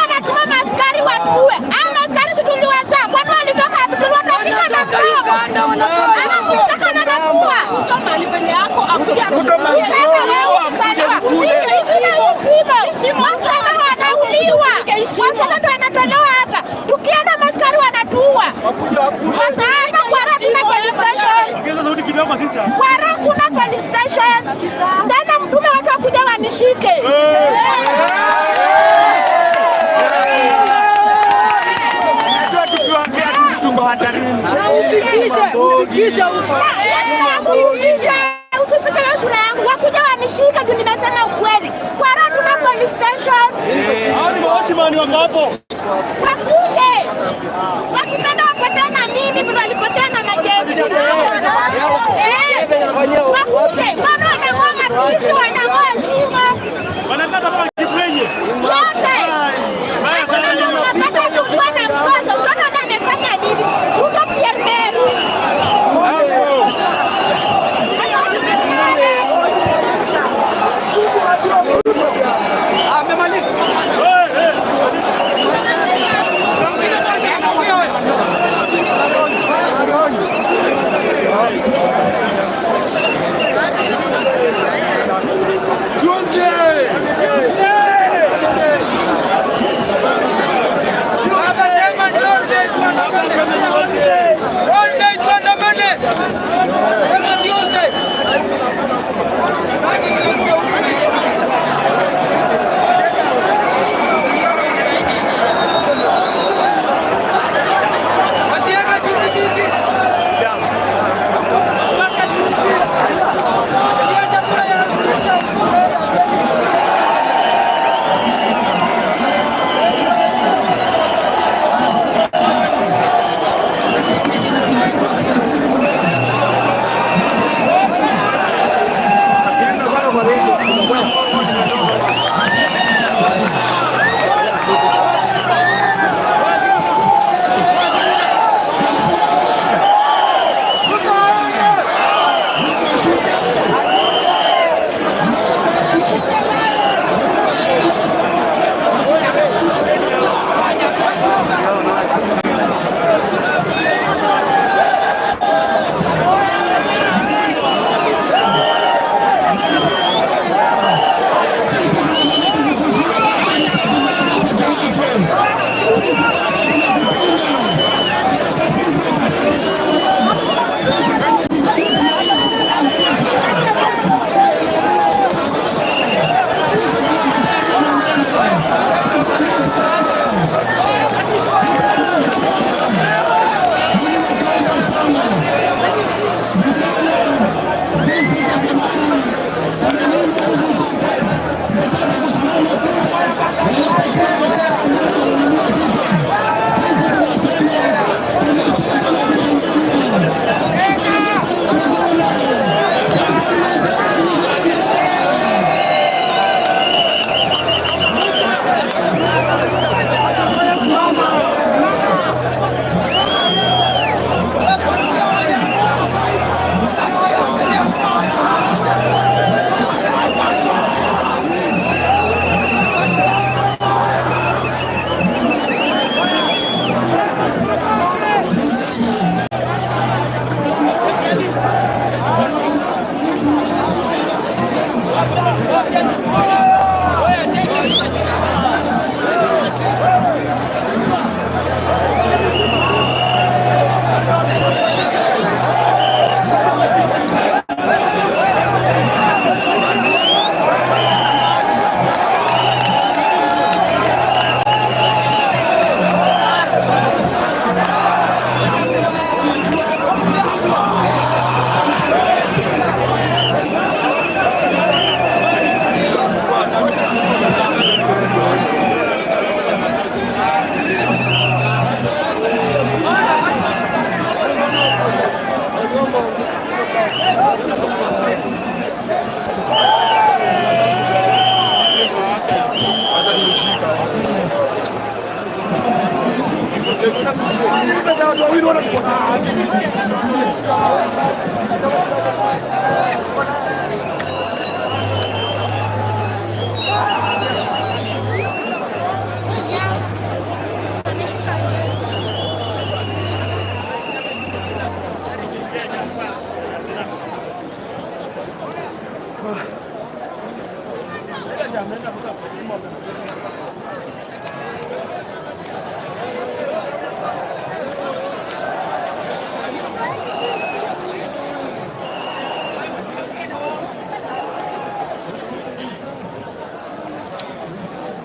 Anatuma maaskari watuue. Hao maaskari si tuliwazaa? Kwani walitoka wapi? Tuliwatafika na Uganda wanataka na kuua. Wasichana wanauliwa, wasichana ndio wanatolewa hapa. Tukienda maskari wanatuua. Sasa hapa Kwara kuna police station. Kwara kuna police station. Tena mtume watu wakuja wanishike. Unajua tukiwaambia tuko hatarini. Ufikishe huko. Usipite hiyo sura yangu, wakuja wanishike juu nimesema ukweli. Kwara tuna police station. Hao ni maochimani wako hapo. Wakuje wakipenda wapotee na mimi vile walipotea na majeshi. Wakuje, mbona wanang'oa matiti, wanang'oa shingo Wanakata kama kibwenye. yote. Baya sana. Unapata kuwa na mtoto, mtoto ndiye amefanya nini? Ruto Pierre Meru. Tuesday!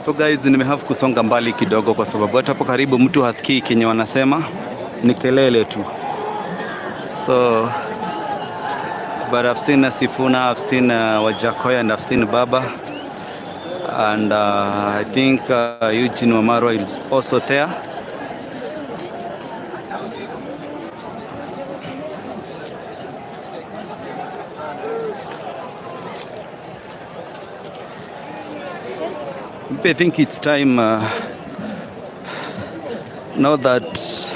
So guys, nimehave kusonga mbali kidogo kwa sababu hata hapo karibu mtu hasikii kenye wanasema, ni kelele tu. So but I've seen Sifuna, I've seen Wajackoyah and I've seen Baba, and I think Eugene Wamalwa is also there. I think it's time now that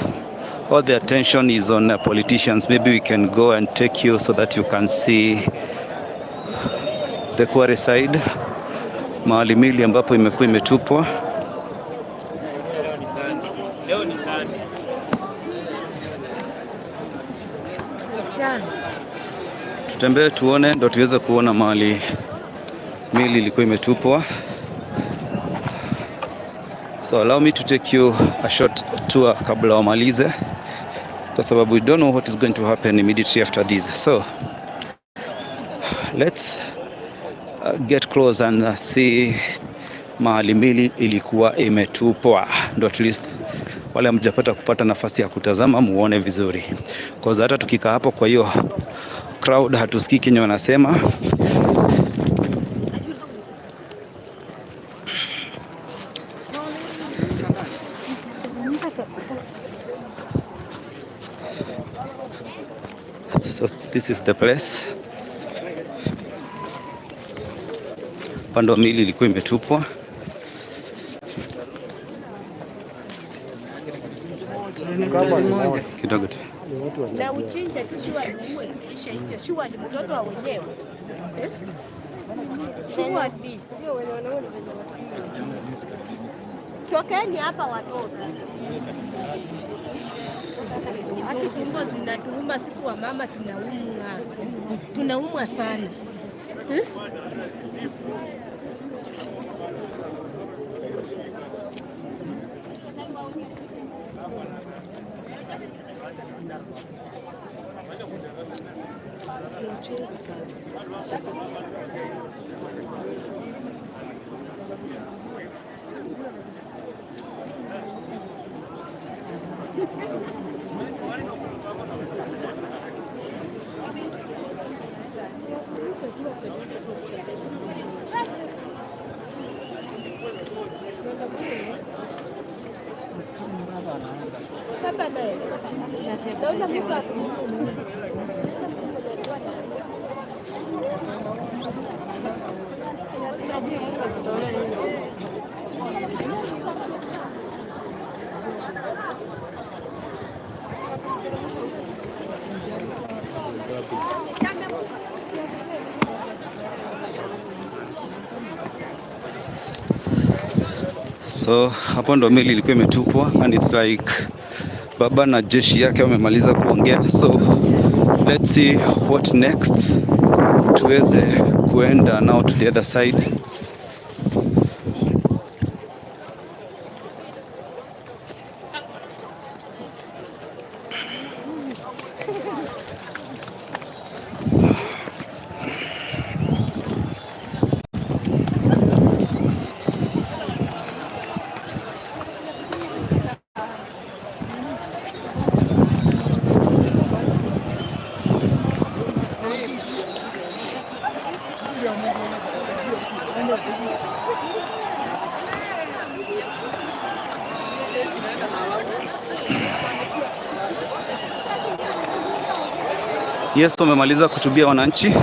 all the attention is on politicians, maybe we can go and take you so that you can see the Kware side, mahali mili ambapo imekuwa imetupwa. Tutembee tuone, ndo tuweze kuona mahali mili ilikuwa imetupwa. So allow me to take you a short tour kabla wamalize, kwa sababu we don't know what is going to happen immediately after this. So let's get close and see mahali mili ilikuwa imetupwa, ndo at least wale hamjapata kupata nafasi ya kutazama muone vizuri, kwa hata tukikaa hapo kwa hiyo crowd hatusikii kenye wanasema. So this is the place. Upande wa mili ilikuwa imetupwa. Kidogo tu. Na uchinja tu shua ni kisha hicho shua ni mtoto wa wenyewe. Shua ni. Tokeni hapa watoto. Hata tumbo zinatuuma sisi wa mama tunaumwa. Tunaumwa sana. Uchungu sana. So hapo ndo meli ilikuwa imetupwa, and it's like baba na jeshi yake wamemaliza kuongea. So let's see what next, tuweze kuenda now to the other side. Yes, wamemaliza kuhutubia wananchi.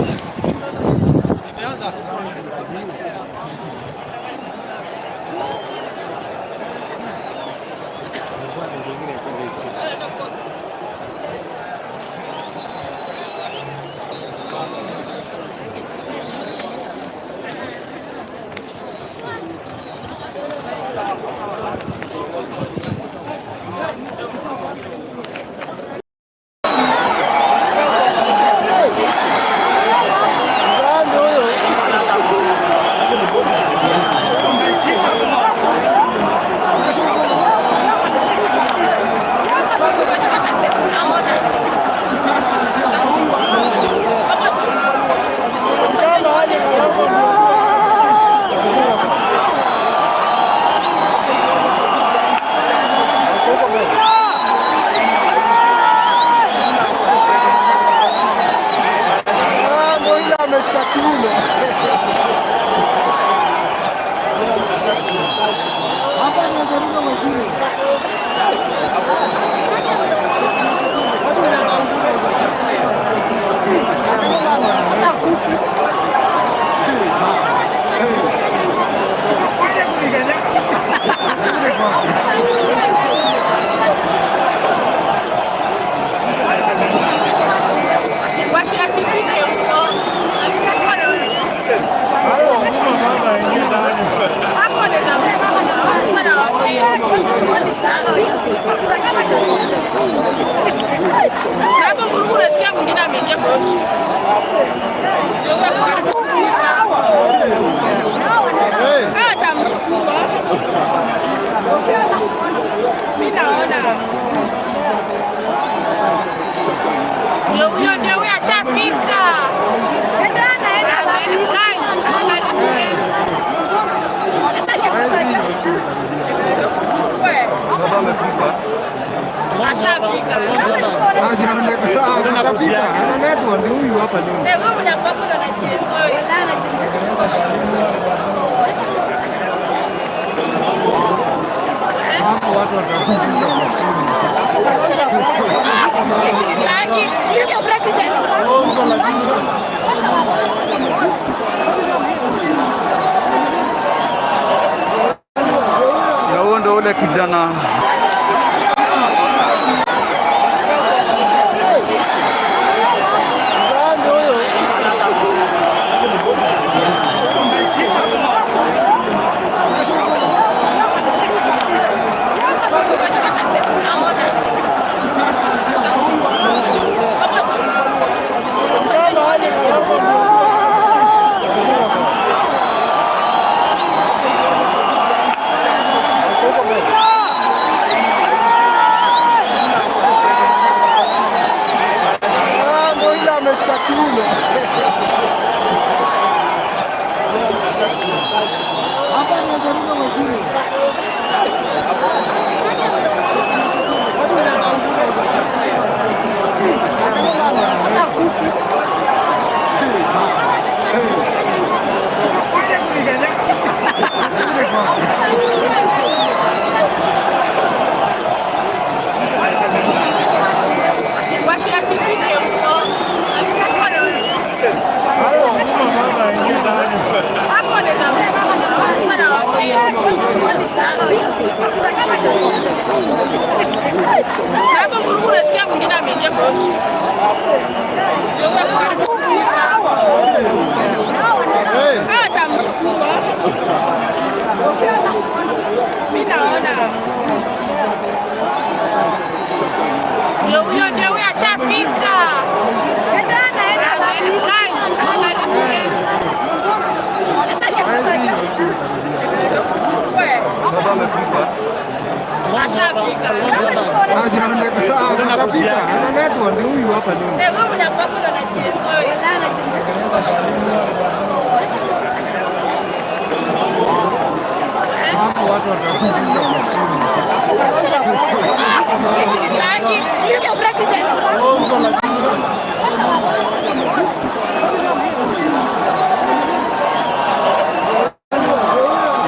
Na huo ndo ule kijana.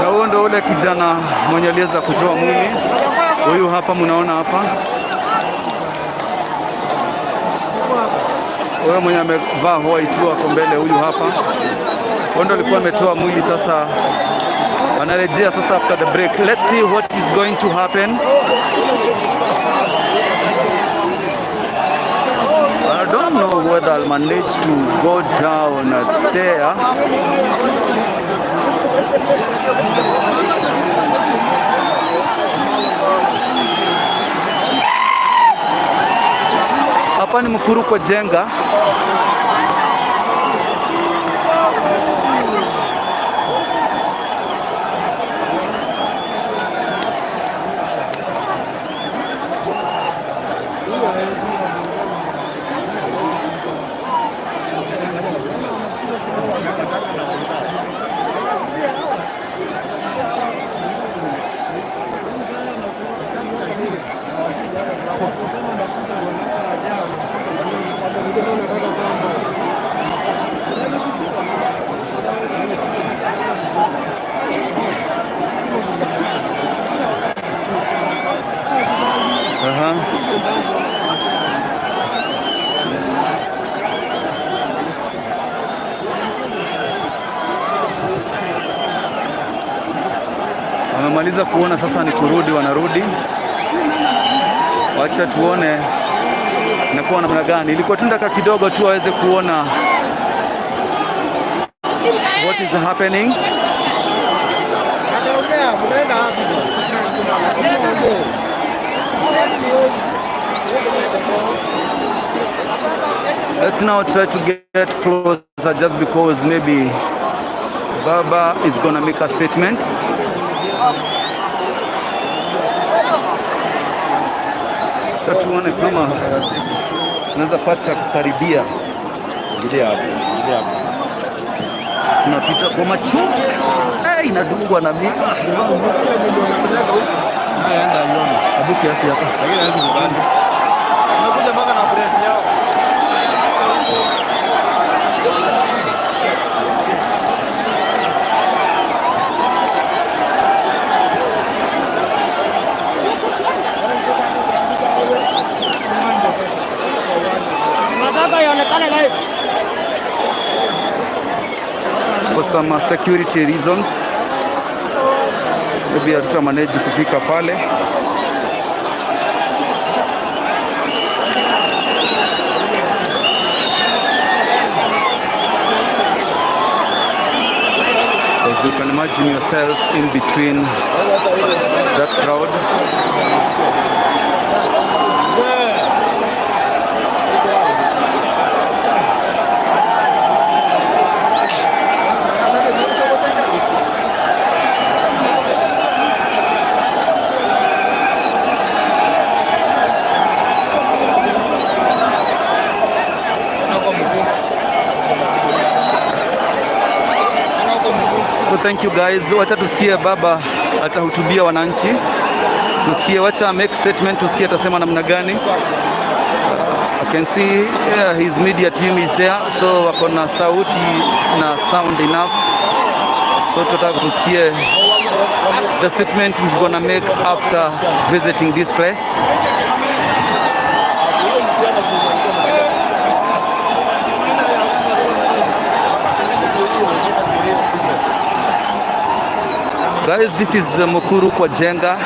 Na huo ndo ule kijana mwenye aliweza kutoa mwili. Huyu hapa mnaona hapa. Huyo mwenye amevaa white wako mbele, huyu hapa. Huyo ndo alikuwa ametoa mwili, sasa anarejea sasa after the break. Let's see what is going to happen. I don't know whether I'll manage to go down there. Hapa ni Mukuru kwa Jenga. Wamemaliza kuona, sasa ni kurudi, wanarudi. Wacha tuone inakuwa namna gani. Ilikuwa tu dakika kidogo tu waweze kuona what is happening. Let's now try to get closer just because maybe Baba is gonna make a statement. Sasa tuone kama tunaweza pata kukaribia. Tunapita kwa macho. Eh, inadungwa na miba. Hebu kiasi hapa. Lakini hawezi kubali. Unakuja mpaka na press yao. For some security reasons maybe hatuta manage kufika pale. As you can imagine yourself in between that crowd. So thank you guys. Wacha tusikie baba atahutubia wananchi. Tusikie, wacha make statement, tusikie atasema namna gani. I can see his media team is there, so wako na sauti na sound enough. So tutataka tusikie the statement he's gonna make after visiting this place. Guys, this is Mukuru kwa Njenga.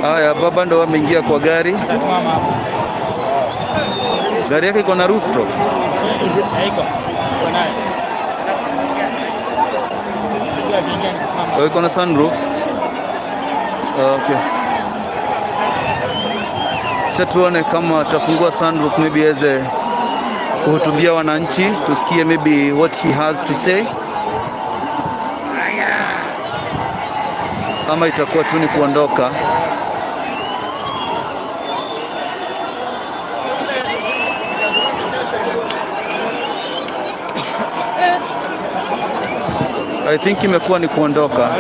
Haya, baba ndo ameingia kwa gari. Gari yake iko na rooftop. Oh, iko na sunroof. Okay. Acha tuone kama atafungua sunroof, maybe aweze kuhutubia wananchi, tusikie maybe what he has to say. Ama itakuwa tu ni kuondoka. I think imekuwa ni kuondoka.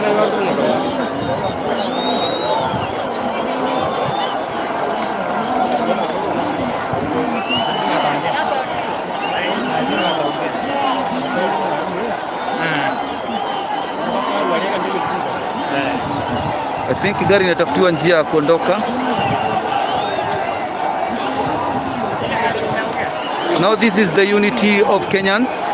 I think gari inatafutiwa njia ya kuondoka. Now this is the unity of Kenyans.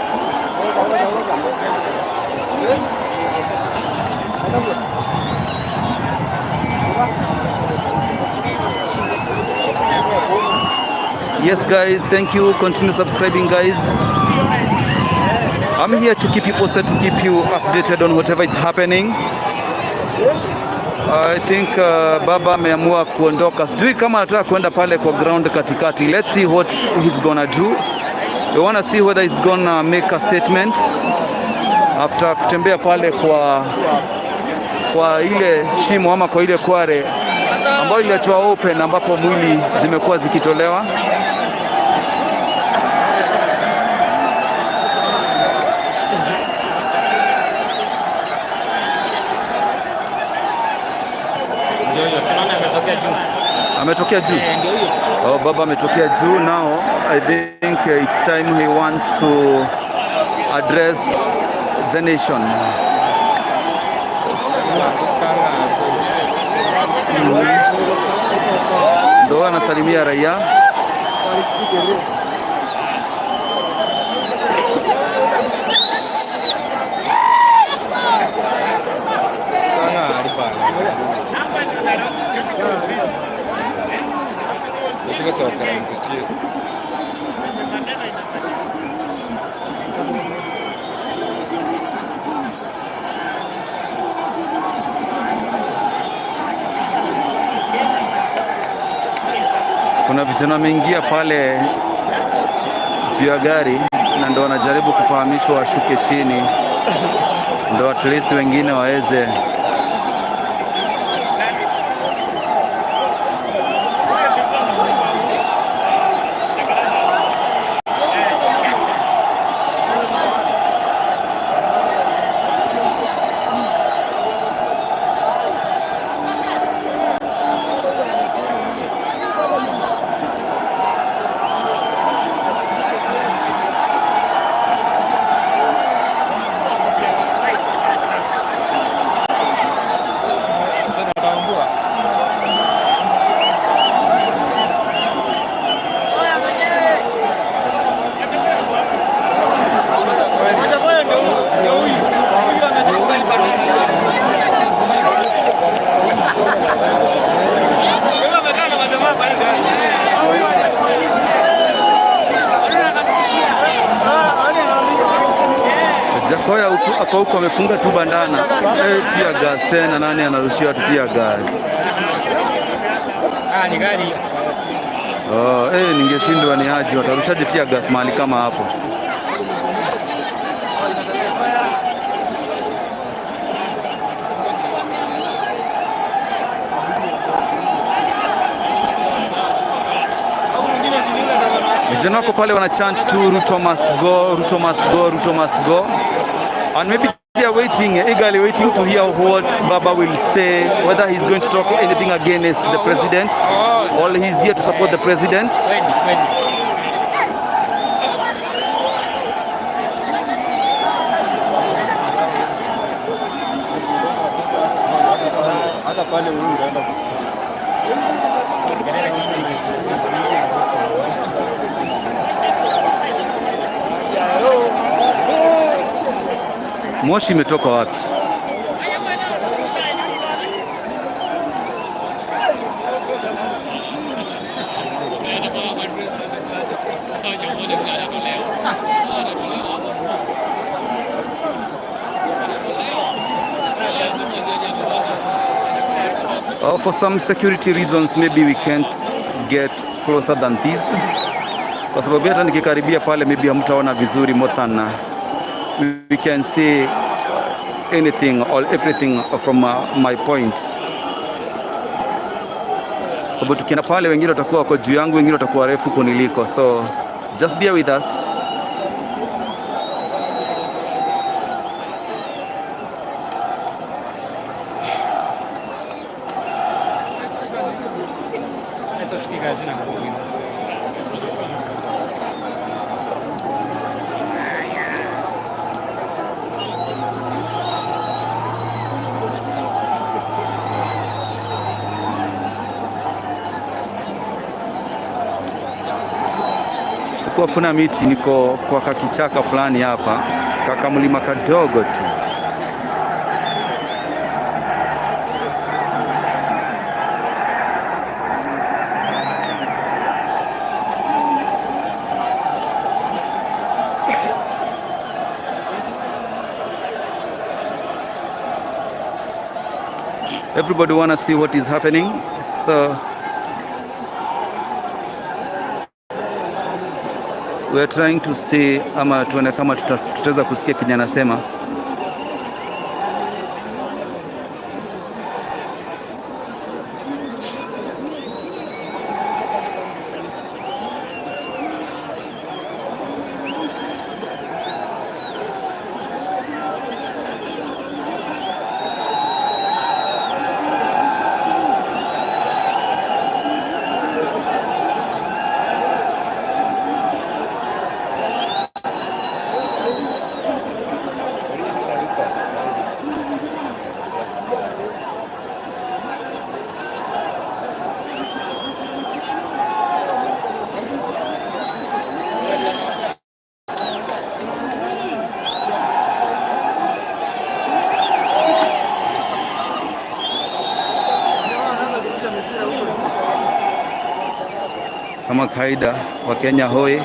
Yes guys, thank you. Continue subscribing guys. I'm here to keep you posted, to keep you updated on whatever is happening. I think baba ameamua kuondoka. Sijui kama anataka kwenda pale kwa ground katikati. Let's see what he's gonna do. We wanna see whether he's gonna make a statement after kutembea pale kwa ile shimo ama kwa ile kware ambayo iliachwa open ambapo mwili zimekuwa zikitolewa. Ametokea juu. Oh, baba ametokea juu. Now I think it's time he wants to address the nation. gas. Ndo anasalimia raia. Kuna vijana wameingia pale juu ya gari na ndo wanajaribu kufahamishwa washuke chini, ndo at least wengine waweze. Jakoya ako huko amefunga tu bandana. Tear gas tena, nani anarushiwa tu tear gas? Ni gari. Oh, ningeshindwa ni aje watarushaje tear gas mahali kama hapo? Vijana wako pale wana chant tu Ruto must go, Ruto must go, Ruto must go. And maybe they are waiting, eagerly waiting to hear what Baba will say, whether he's going to talk anything against the president or he's here to support the president. Moshi imetoka wapi? For some security reasons maybe we can't get closer than this. Kwa sababu hata nikikaribia pale maybe hamtaona vizuri more than we can see anything or everything from my point. Sababu tukienda pale wengine watakuwa wako juu yangu, wengine watakuwa refu kuniliko. So just bear with us. Kuna miti, niko kwa kakichaka fulani hapa, kakamlima kadogo tu. Everybody wanna see what is happening, so we are trying to see ama tuone kama tutaweza kusikia kenye anasema. Kama kawaida wa Kenya hoi.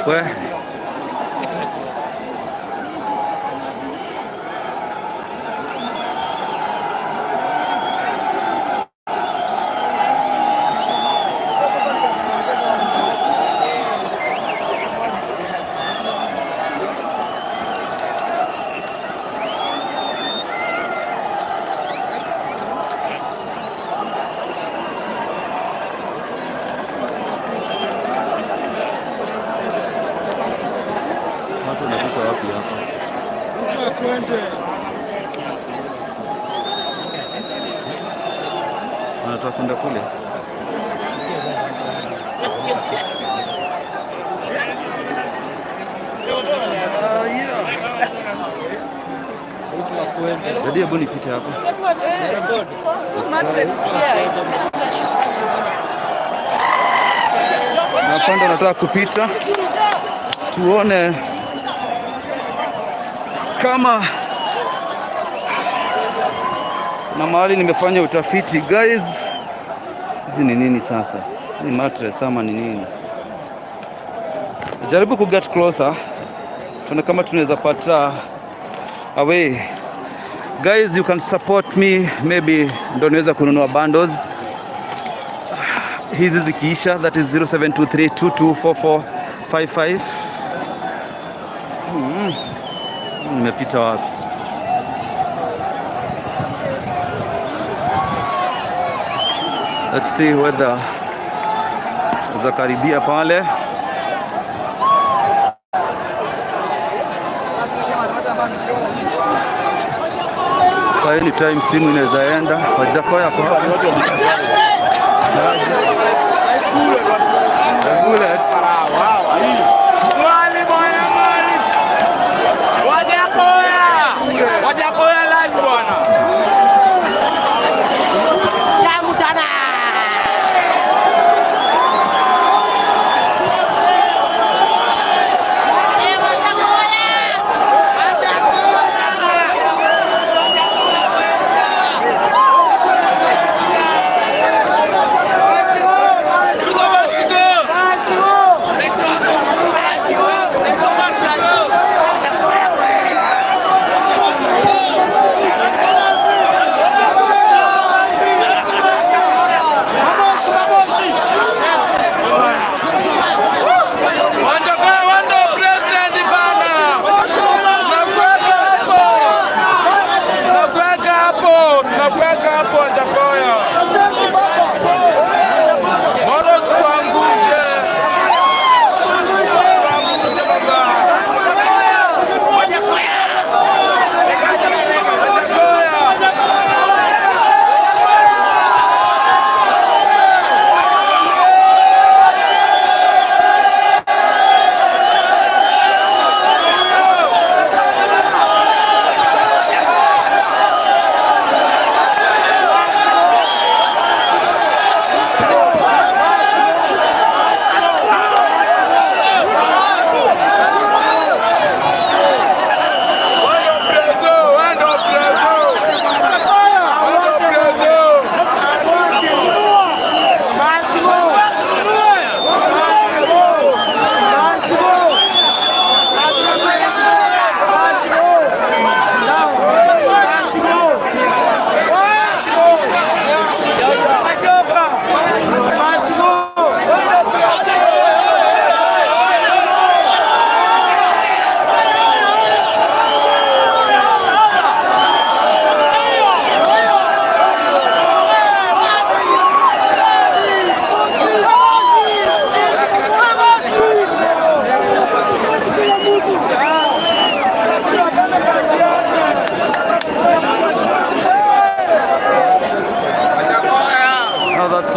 We. Watu wanafika wapi hapa? Wanataka kwenda kule. Dadi, hebu nipite hapo. Na pande nataka kupita tuone kama na mahali nimefanya utafiti guys. Hizi ni nini sasa? Ni mattress ama ni nini? Jaribu ku get closer, tuone kama tunaweza pata away. Guys, you can support me, maybe ndo niweza kununua bundles hizi zikiisha. That is 0723224455. Nimepita wapi? Let's see whether za karibia pale. Kwa any time simu inaweza enda. Wajakoya kwa hapa. Bullet. Wajakoya live bwana. Tamu sana.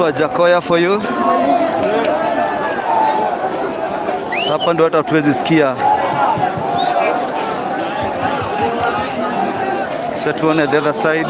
Wajackoyah for you. Hapa ndo hata hatuwezi sikia. Acha tuone the other side.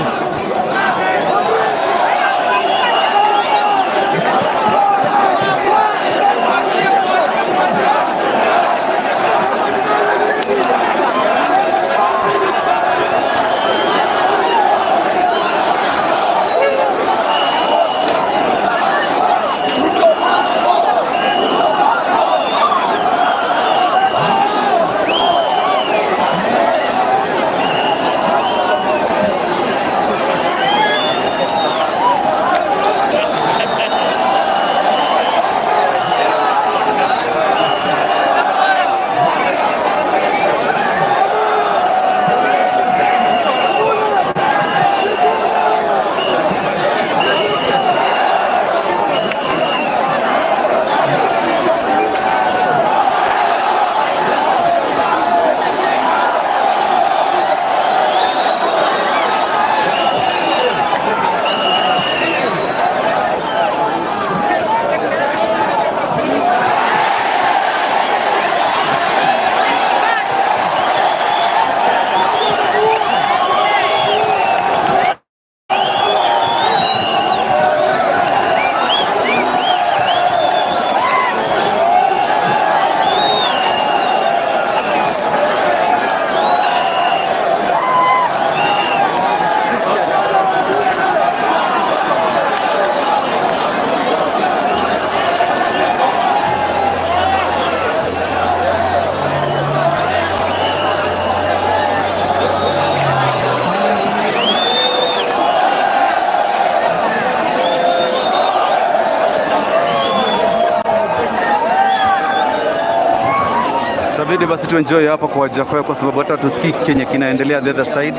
Itabidi basi tuenjoy hapa kwa Wajackoyah kwa sababu hata tusikii kenye kinaendelea the other side.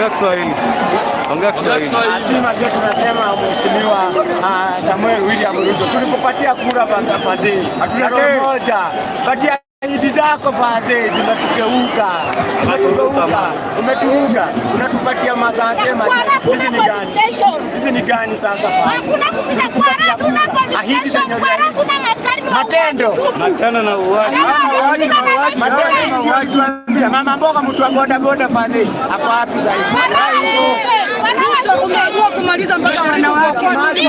Ongea Kiswahili. Ongea Kiswahili. Sima sisi tunasema Mheshimiwa Samuel William Ruto, tulikupatia kura fadhili. Hatuna moja. Patia ahadi zako fadhili, zimetukeuka. Umeturuka. Unatupatia mazasema. Hizi ni gani? Hizi ni gani sasa fadhili? Hakuna kufika Kwara, tuna police station Kwara, kuna maskari ni matendo. Matendo na uwaji. Matendo na uwaji. Mama mboga mtu wa boda boda fadhili. Ako wapi sasa hivi? Umeamua kumaliza mpaka wanawake. Askari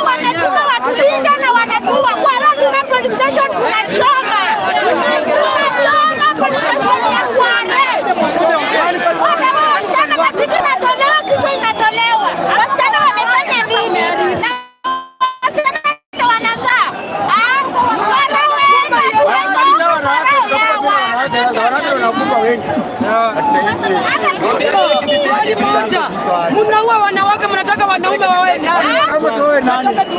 wametuma watulinda na wanatua. Kwara tuna police station tunachoma. Tunachoma police station ya Kware. Wasichana matiti inatolewa, kichwa inatolewa. Wasichana wamefanya nini? Na wasichana ndio wanazaa. Kwara wewe, Wanawake wanakufa wengi. Swali moja. Mnaua wanawake, mnataka wanaume wawe nani?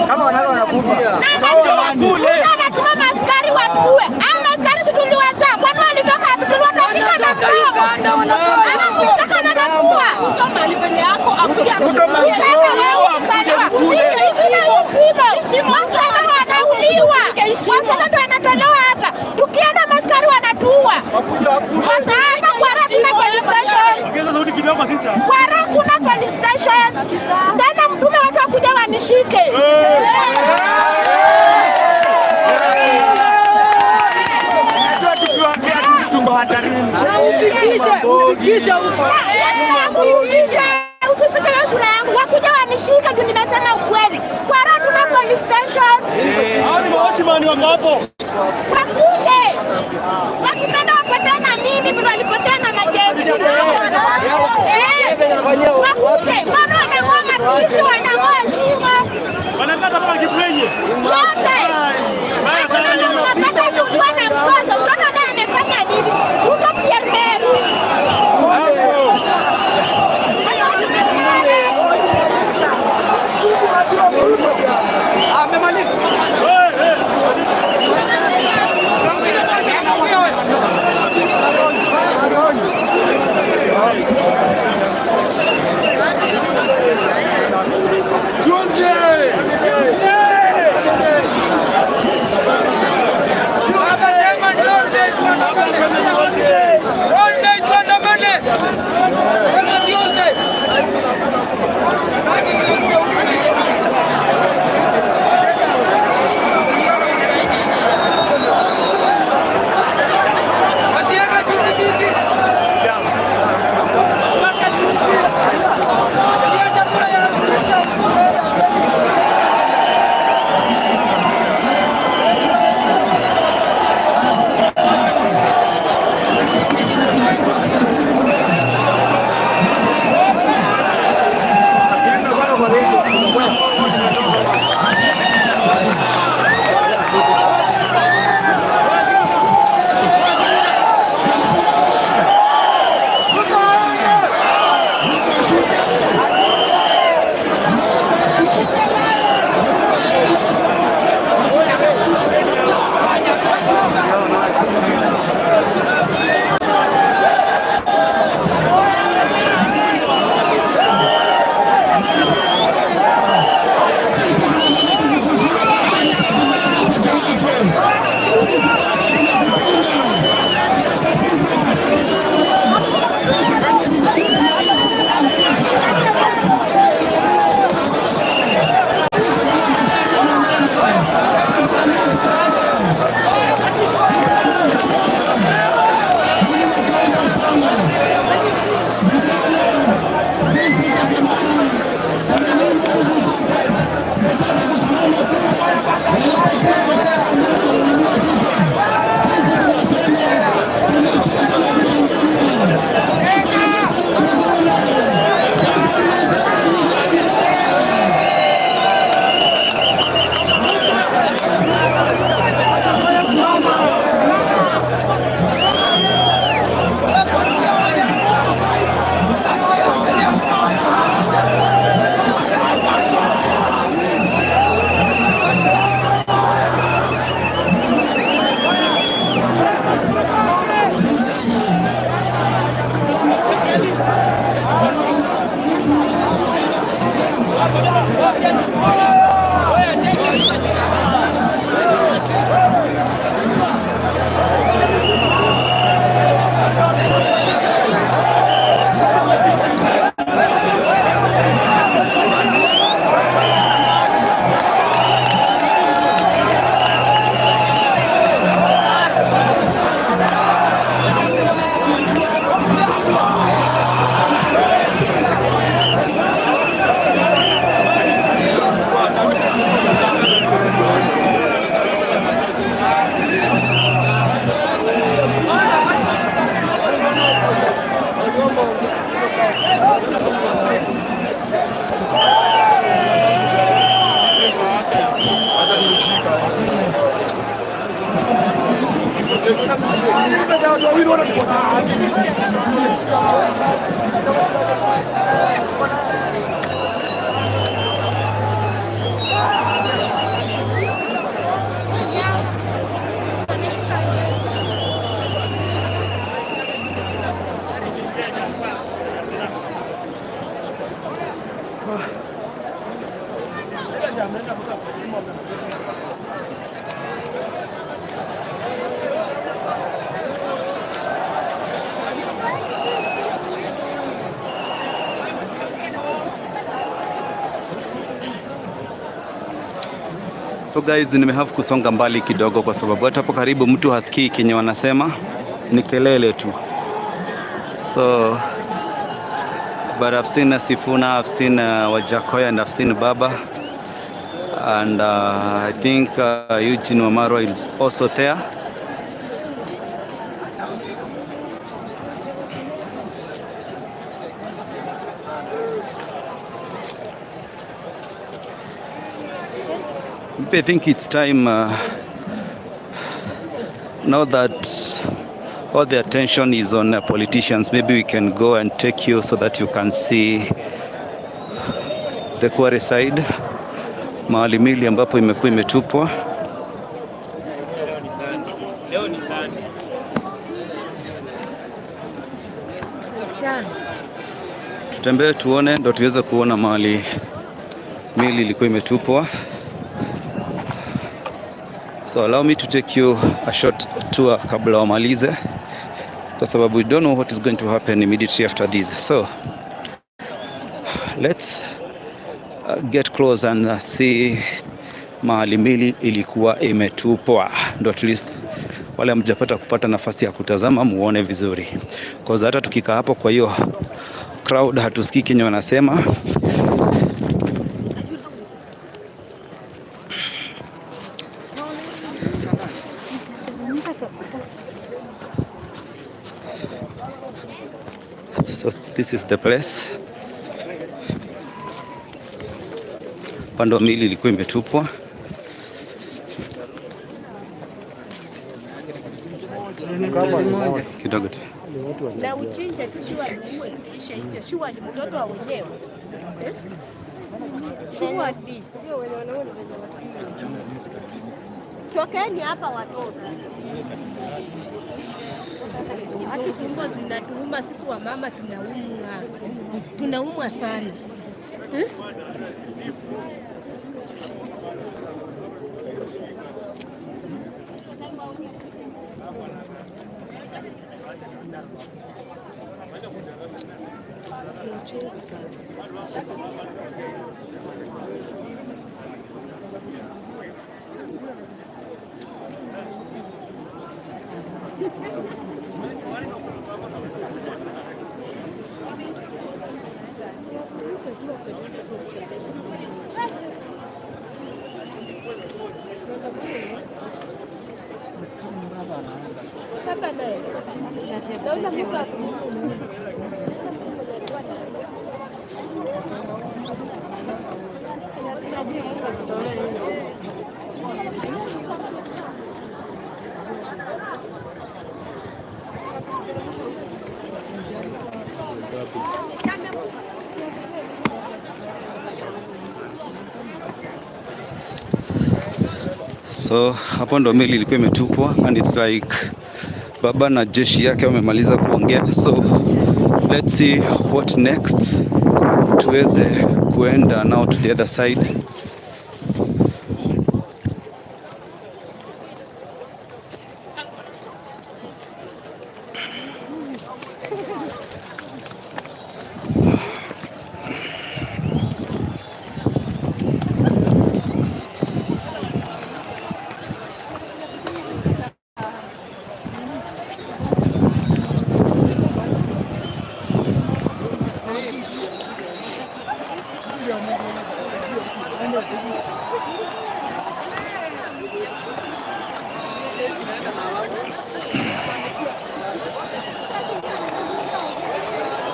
Kama wanawake wanakufa. Anatuma maskari watuue. Hao maskari si tuliwazaa. Kwani walitoka wapi? Tuliwatashika na mdomo. Anamtaka na mapua. Wasichana wanauliwa. Wasichana ndio wanatolewa hapa. Tukienda maskari wanatuua. Sasa hapa Kwara kuna police station. Kwara kuna police station. Tena mtume watu wakuja wanishike. Ufikishe huko. Usifike hiyo sura yangu. Wakuja wanishike juu nimesema ukweli. Kwara tuna police station. Hao ni watchman wako hapo. Wakuje. Wakipenda wapotee na mimi vile walipotea na majeshi. Wakuje. Mbona wanang'oa matiti, wanang'oa shingo. Wanakata kama kipwenye. Yote. Wanapata kuwa na mtoto. Mtoto naye amefanya nini? Ruto Pierre Mary. Tuesday! So guys, nimehave kusonga mbali kidogo kwa sababu hata hapo karibu mtu hasikii kenye wanasema, ni kelele tu. So but I've seen Sifuna, I've seen Wajackoyah, and I've seen Baba, and I think Eugene Wamalwa is also there. I think it's time now that all the attention is on politicians, maybe we can go and take you so that you can see the quarry side, mahali mili ambapo imekuwa imetupwa. Tutembee tuone, ndo tuweze kuona mahali mili ilikuwa imetupwa. So allow me to take you a short tour kabla wamalize, kwa sababu we don't know what is going to happen immediately after this. So let's get close and see mahali mili ilikuwa imetupwa, ndo at least wale hamjapata kupata nafasi ya kutazama muone vizuri, kwa hata tukikaa hapo kwa hiyo crowd hatusikii kenye wanasema. So this is the place. Pando mili ilikuwa imetupwa. Kidogo tu. Na uchinje tu shua muue kisha hiyo shua ni mtoto wa wenyewe. Shua ni. Tokeni hapa watoto. Hata tumbo zinatuuma sisi wa mama tunaumwa. Tunaumwa sana. Uchungu sana. So hapo ndo meli ilikuwa imetupwa, and it's like baba na jeshi yake wamemaliza kuongea. So let's see what next, tuweze kuenda now to the other side.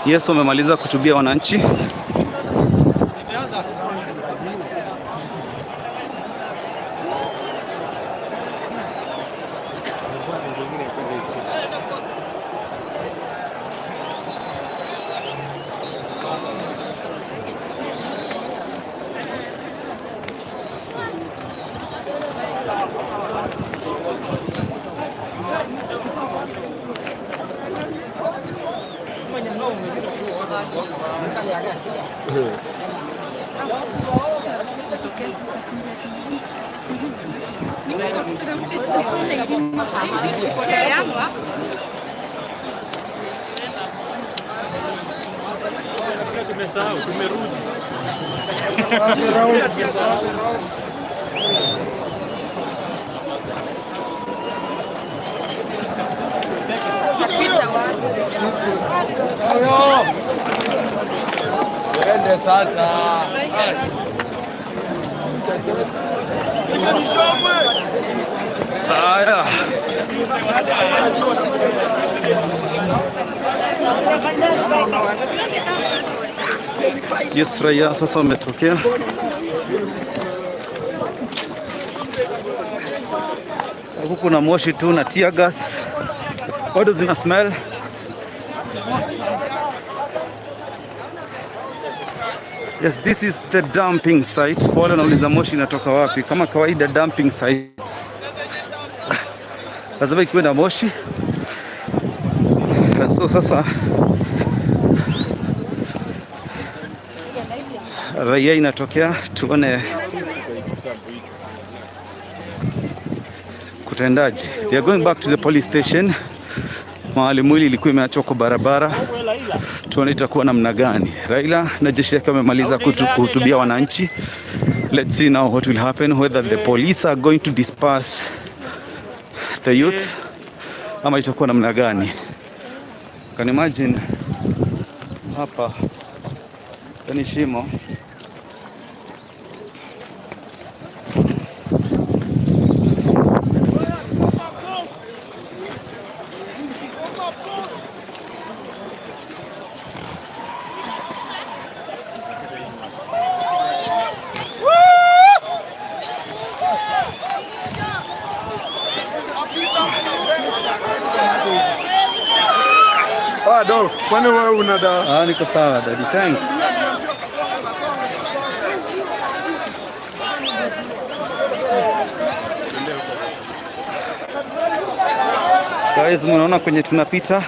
Yes, wamemaliza kuhutubia wananchi. Haya. Yes, raia sasa wametokea. Huku kuna moshi tu na tear gas. Bado zina smell. Yes, this is the dumping site. Kwa wale wanauliza moshi inatoka wapi? Kama kawaida dumping site lazima ikuwe na moshi. So sasa raia inatokea, tuone kutendaje. They are going back to the police station. Mahali mwili ilikuwa imeachwa kwa barabara. Tuone itakuwa namna gani. Raila na jeshi yake wamemaliza kuhutubia wananchi. Let's see now what will happen, whether the police are going to disperse the youth ama itakuwa namna gani. Can imagine hapa ni shimo. Adolf, kwani wewe una dawa? Ah, niko sawa daddy, thanks. Guys, mnaona kwenye tunapita?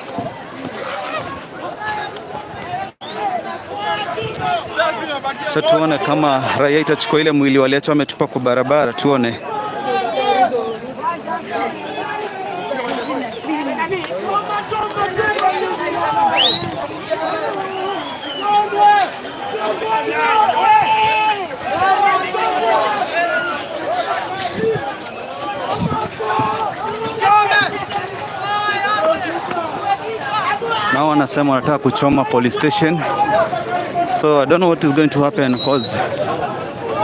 Cha tuone kama raia itachukua ile mwili waliacha wametupa kwa barabara, tuone. Nao wanasema wanataka kuchoma police station. So I don't know what is going to happen because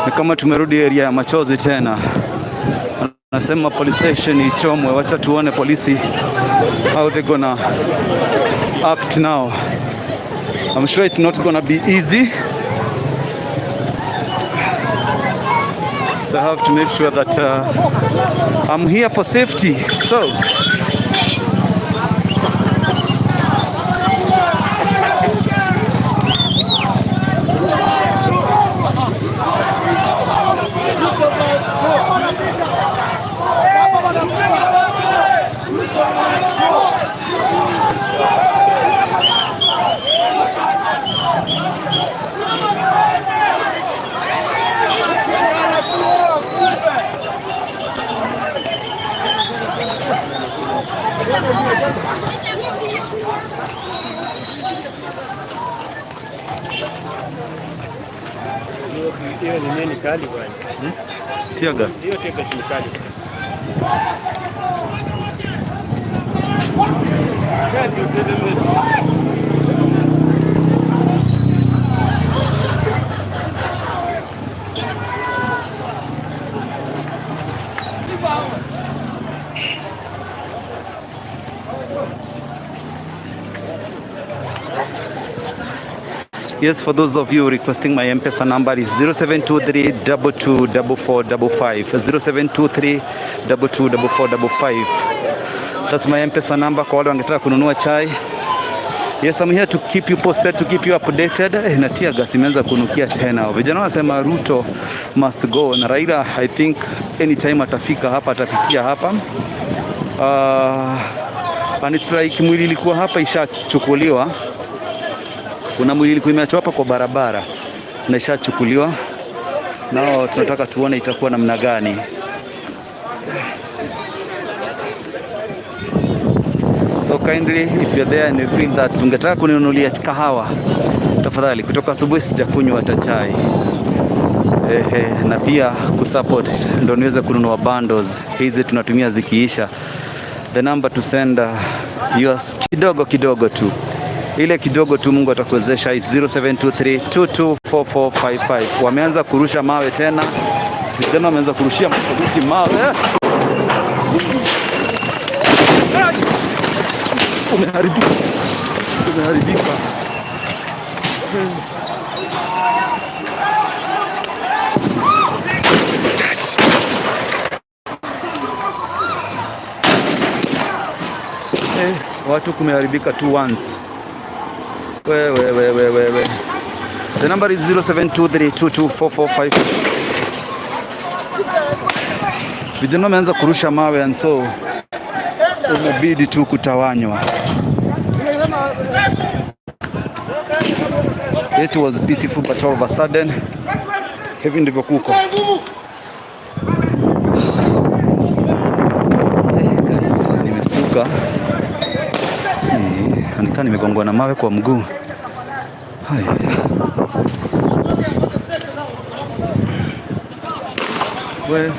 ni kama tumerudi area ya machozi tena. Wanasema police station ichomwe. Wacha tuone polisi how they gonna act now. I'm sure it's not gonna be easy. So I have to make sure that I'm here for safety. So Hiyo ni nini kali bwana? Tear gas. Hiyo tear gas ni kali. Yes, for those of you requesting my M-Pesa number is 0723 224455. 0723 224455. That's my M-Pesa number kwa wale wangetaka kununua chai. Yes, I'm here to keep you posted, to keep you updated. Na tear gas imeanza kunukia tena. Vijana wanasema Ruto must go. Na Raila, I think anytime atafika hapa, atapitia hapa. And it's like mwili ilikuwa hapa ishachukuliwa. Kuna mwili ilikuwa imeachwa hapa kwa barabara. na ishachukuliwa. Nao tunataka tuone itakuwa namna gani. So kindly if you're there and you feel that ungetaka kuninunulia kahawa, tafadhali, kutoka asubuhi sijakunywa hata chai. Na pia kusupport ndio niweze kununua bundles hizi tunatumia zikiisha. The number to send yours kidogo kidogo tu, ile kidogo tu Mungu atakuwezesha, is 0723224455. Wameanza kurusha mawe tena, vijana wameanza kurushia mapolisi mawe. Umeharibika, umeharibika. Watu kumeharibika tu once. We, we, we, we, we, we. The number is 0723224455. Vijana wameanza kurusha mawe and so umebidi tu kutawanywa. It was peaceful but all of a sudden hivi ndivyo kuko. Guys, nimestuka. Nikaa nimegongwa na mawe kwa mguu. Haya. We.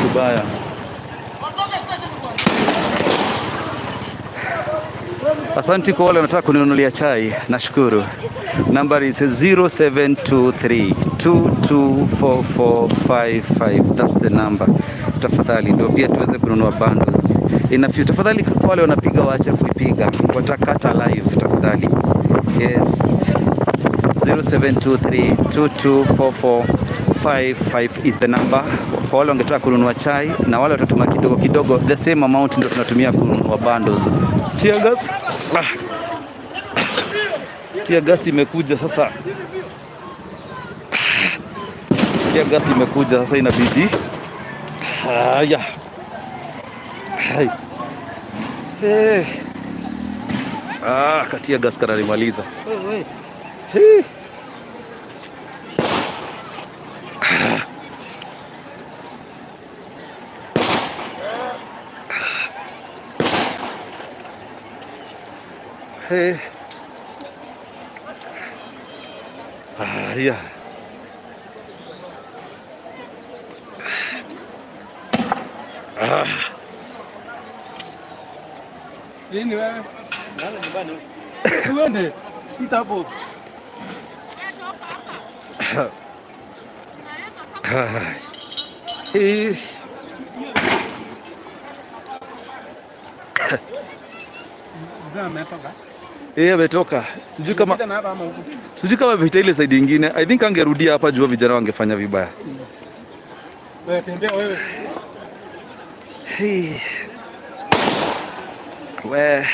Kubaya. Asante kwa wale wanataka kuninunulia chai, nashukuru. Number is 0723224455. That's the number. Tafadhali ndio pia tuweze kununua bundles. In a few, tafadhali kwa wale wanapiga waache kuipiga, watakata live tafadhali. Yes. 0723224455 is the number. Kwa wale wangetaka kununua chai na wale watatuma kidogo kidogo, the same amount ndio tunatumia kununua bundles. Tear gas. Tear gas imekuja sasa. Tear gas imekuja sasa, inabidi. Haya. Hai. Hey. Ah, katia gas kananimaliza. Hey. Hey. Ah, yeah. Ah. Nini wewe? Nani nyumbani? Uende. Pita hapo. Hey. Mzee ametoka. Eh, ametoka. Sijui kama amepita ile side nyingine. I think angerudia hapa jua vijana wangefanya vibaya. Wewe tembea wewe. Hey. We.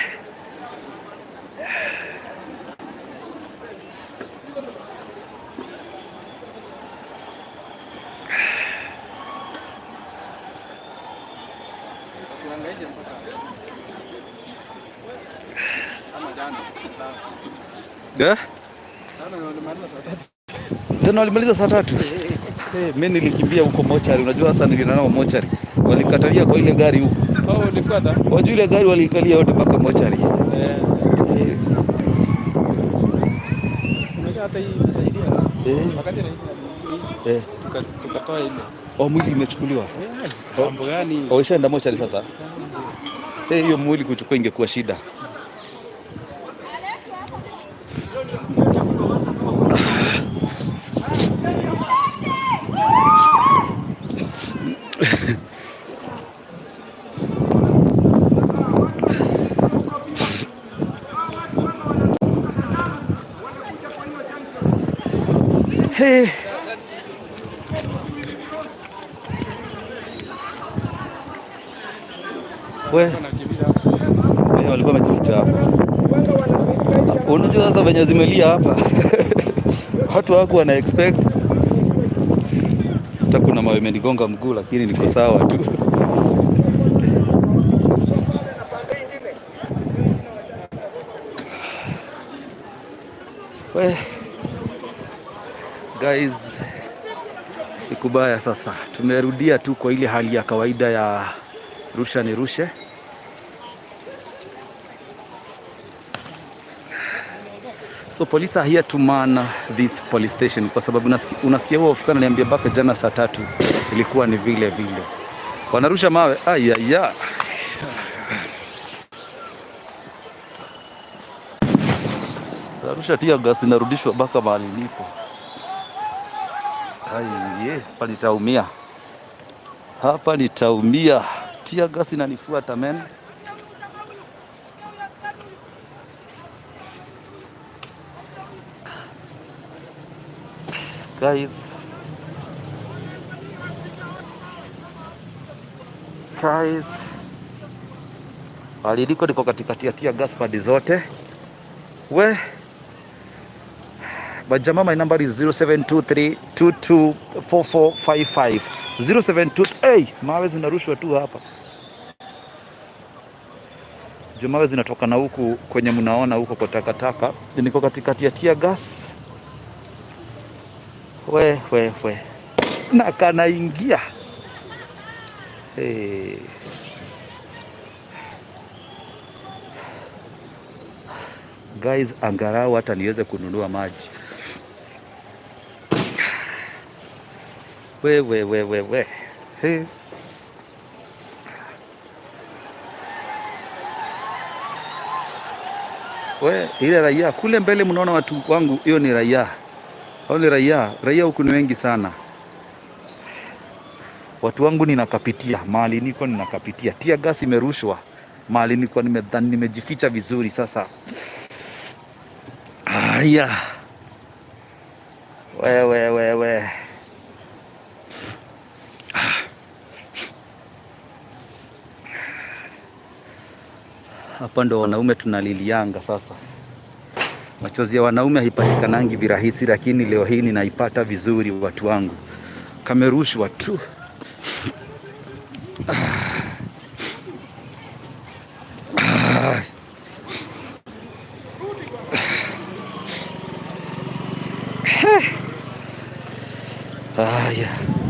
Eh? Jana walimaliza saa 3. Mimi nilikimbia huko mochari, unajua sasa nilienda nao mochari. Walikatalia kwa ile gari huko. Oh, ulifuata? Wajua ile gari walikalia wote mpaka mochari. Unajua hata hii imesaidia. Wakati na tukatoa ile. Oh, mwili imechukuliwa. Mambo gani? Oh, ishaenda mochari sasa. Hiyo mwili kuchukua ingekuwa shida. Hey. We. Walikuwa wamejificha hapa. Unajua sasa venye zimelia hapa. Watu wako wana expect. Hata kuna mawe imenigonga mguu lakini niko sawa tu. We. Guys, ni kubaya sasa. Tumerudia tu kwa ile hali ya kawaida ya rusha ni rushe. So police are here to man this police station, kwa sababu unasikia huo ofisa ananiambia mpaka jana saa 3 ilikuwa ni vile vile. Wanarusha mawe. Ayaya. Narusha tear gas inarudishwa mpaka mahali nipo. Aiye, hapa nitaumia. Hapa nitaumia. Tear gas inanifuata men. Guys. Guys. Hali niko katikati ya tear gas pande zote. We Bajama, my number is 0723224455. 072. Hey, mawe zinarushwa tu hapa. Mawe zinatoka na huku kwenye mnaona huko kwa takataka. Niko katikati ya tear gas. We we we. Na kanaingia. Hey. Guys, angalau hata niweze kununua maji. We we we we we. Hey. We, ile raia kule mbele mnaona watu wangu, hiyo ni raia. Hao ni raia. Raia huku ni wengi sana. Watu wangu ninakapitia, mahali niko ninakapitia. Tear gas imerushwa. Mahali niko nimedhani nimejificha vizuri sasa. Aya. We we we we. Hapa ndo wanaume tunalilianga sasa. Machozi ya wanaume haipatikanangi virahisi, lakini leo hii ninaipata vizuri watu wangu. Kamerushwa tu. Haya.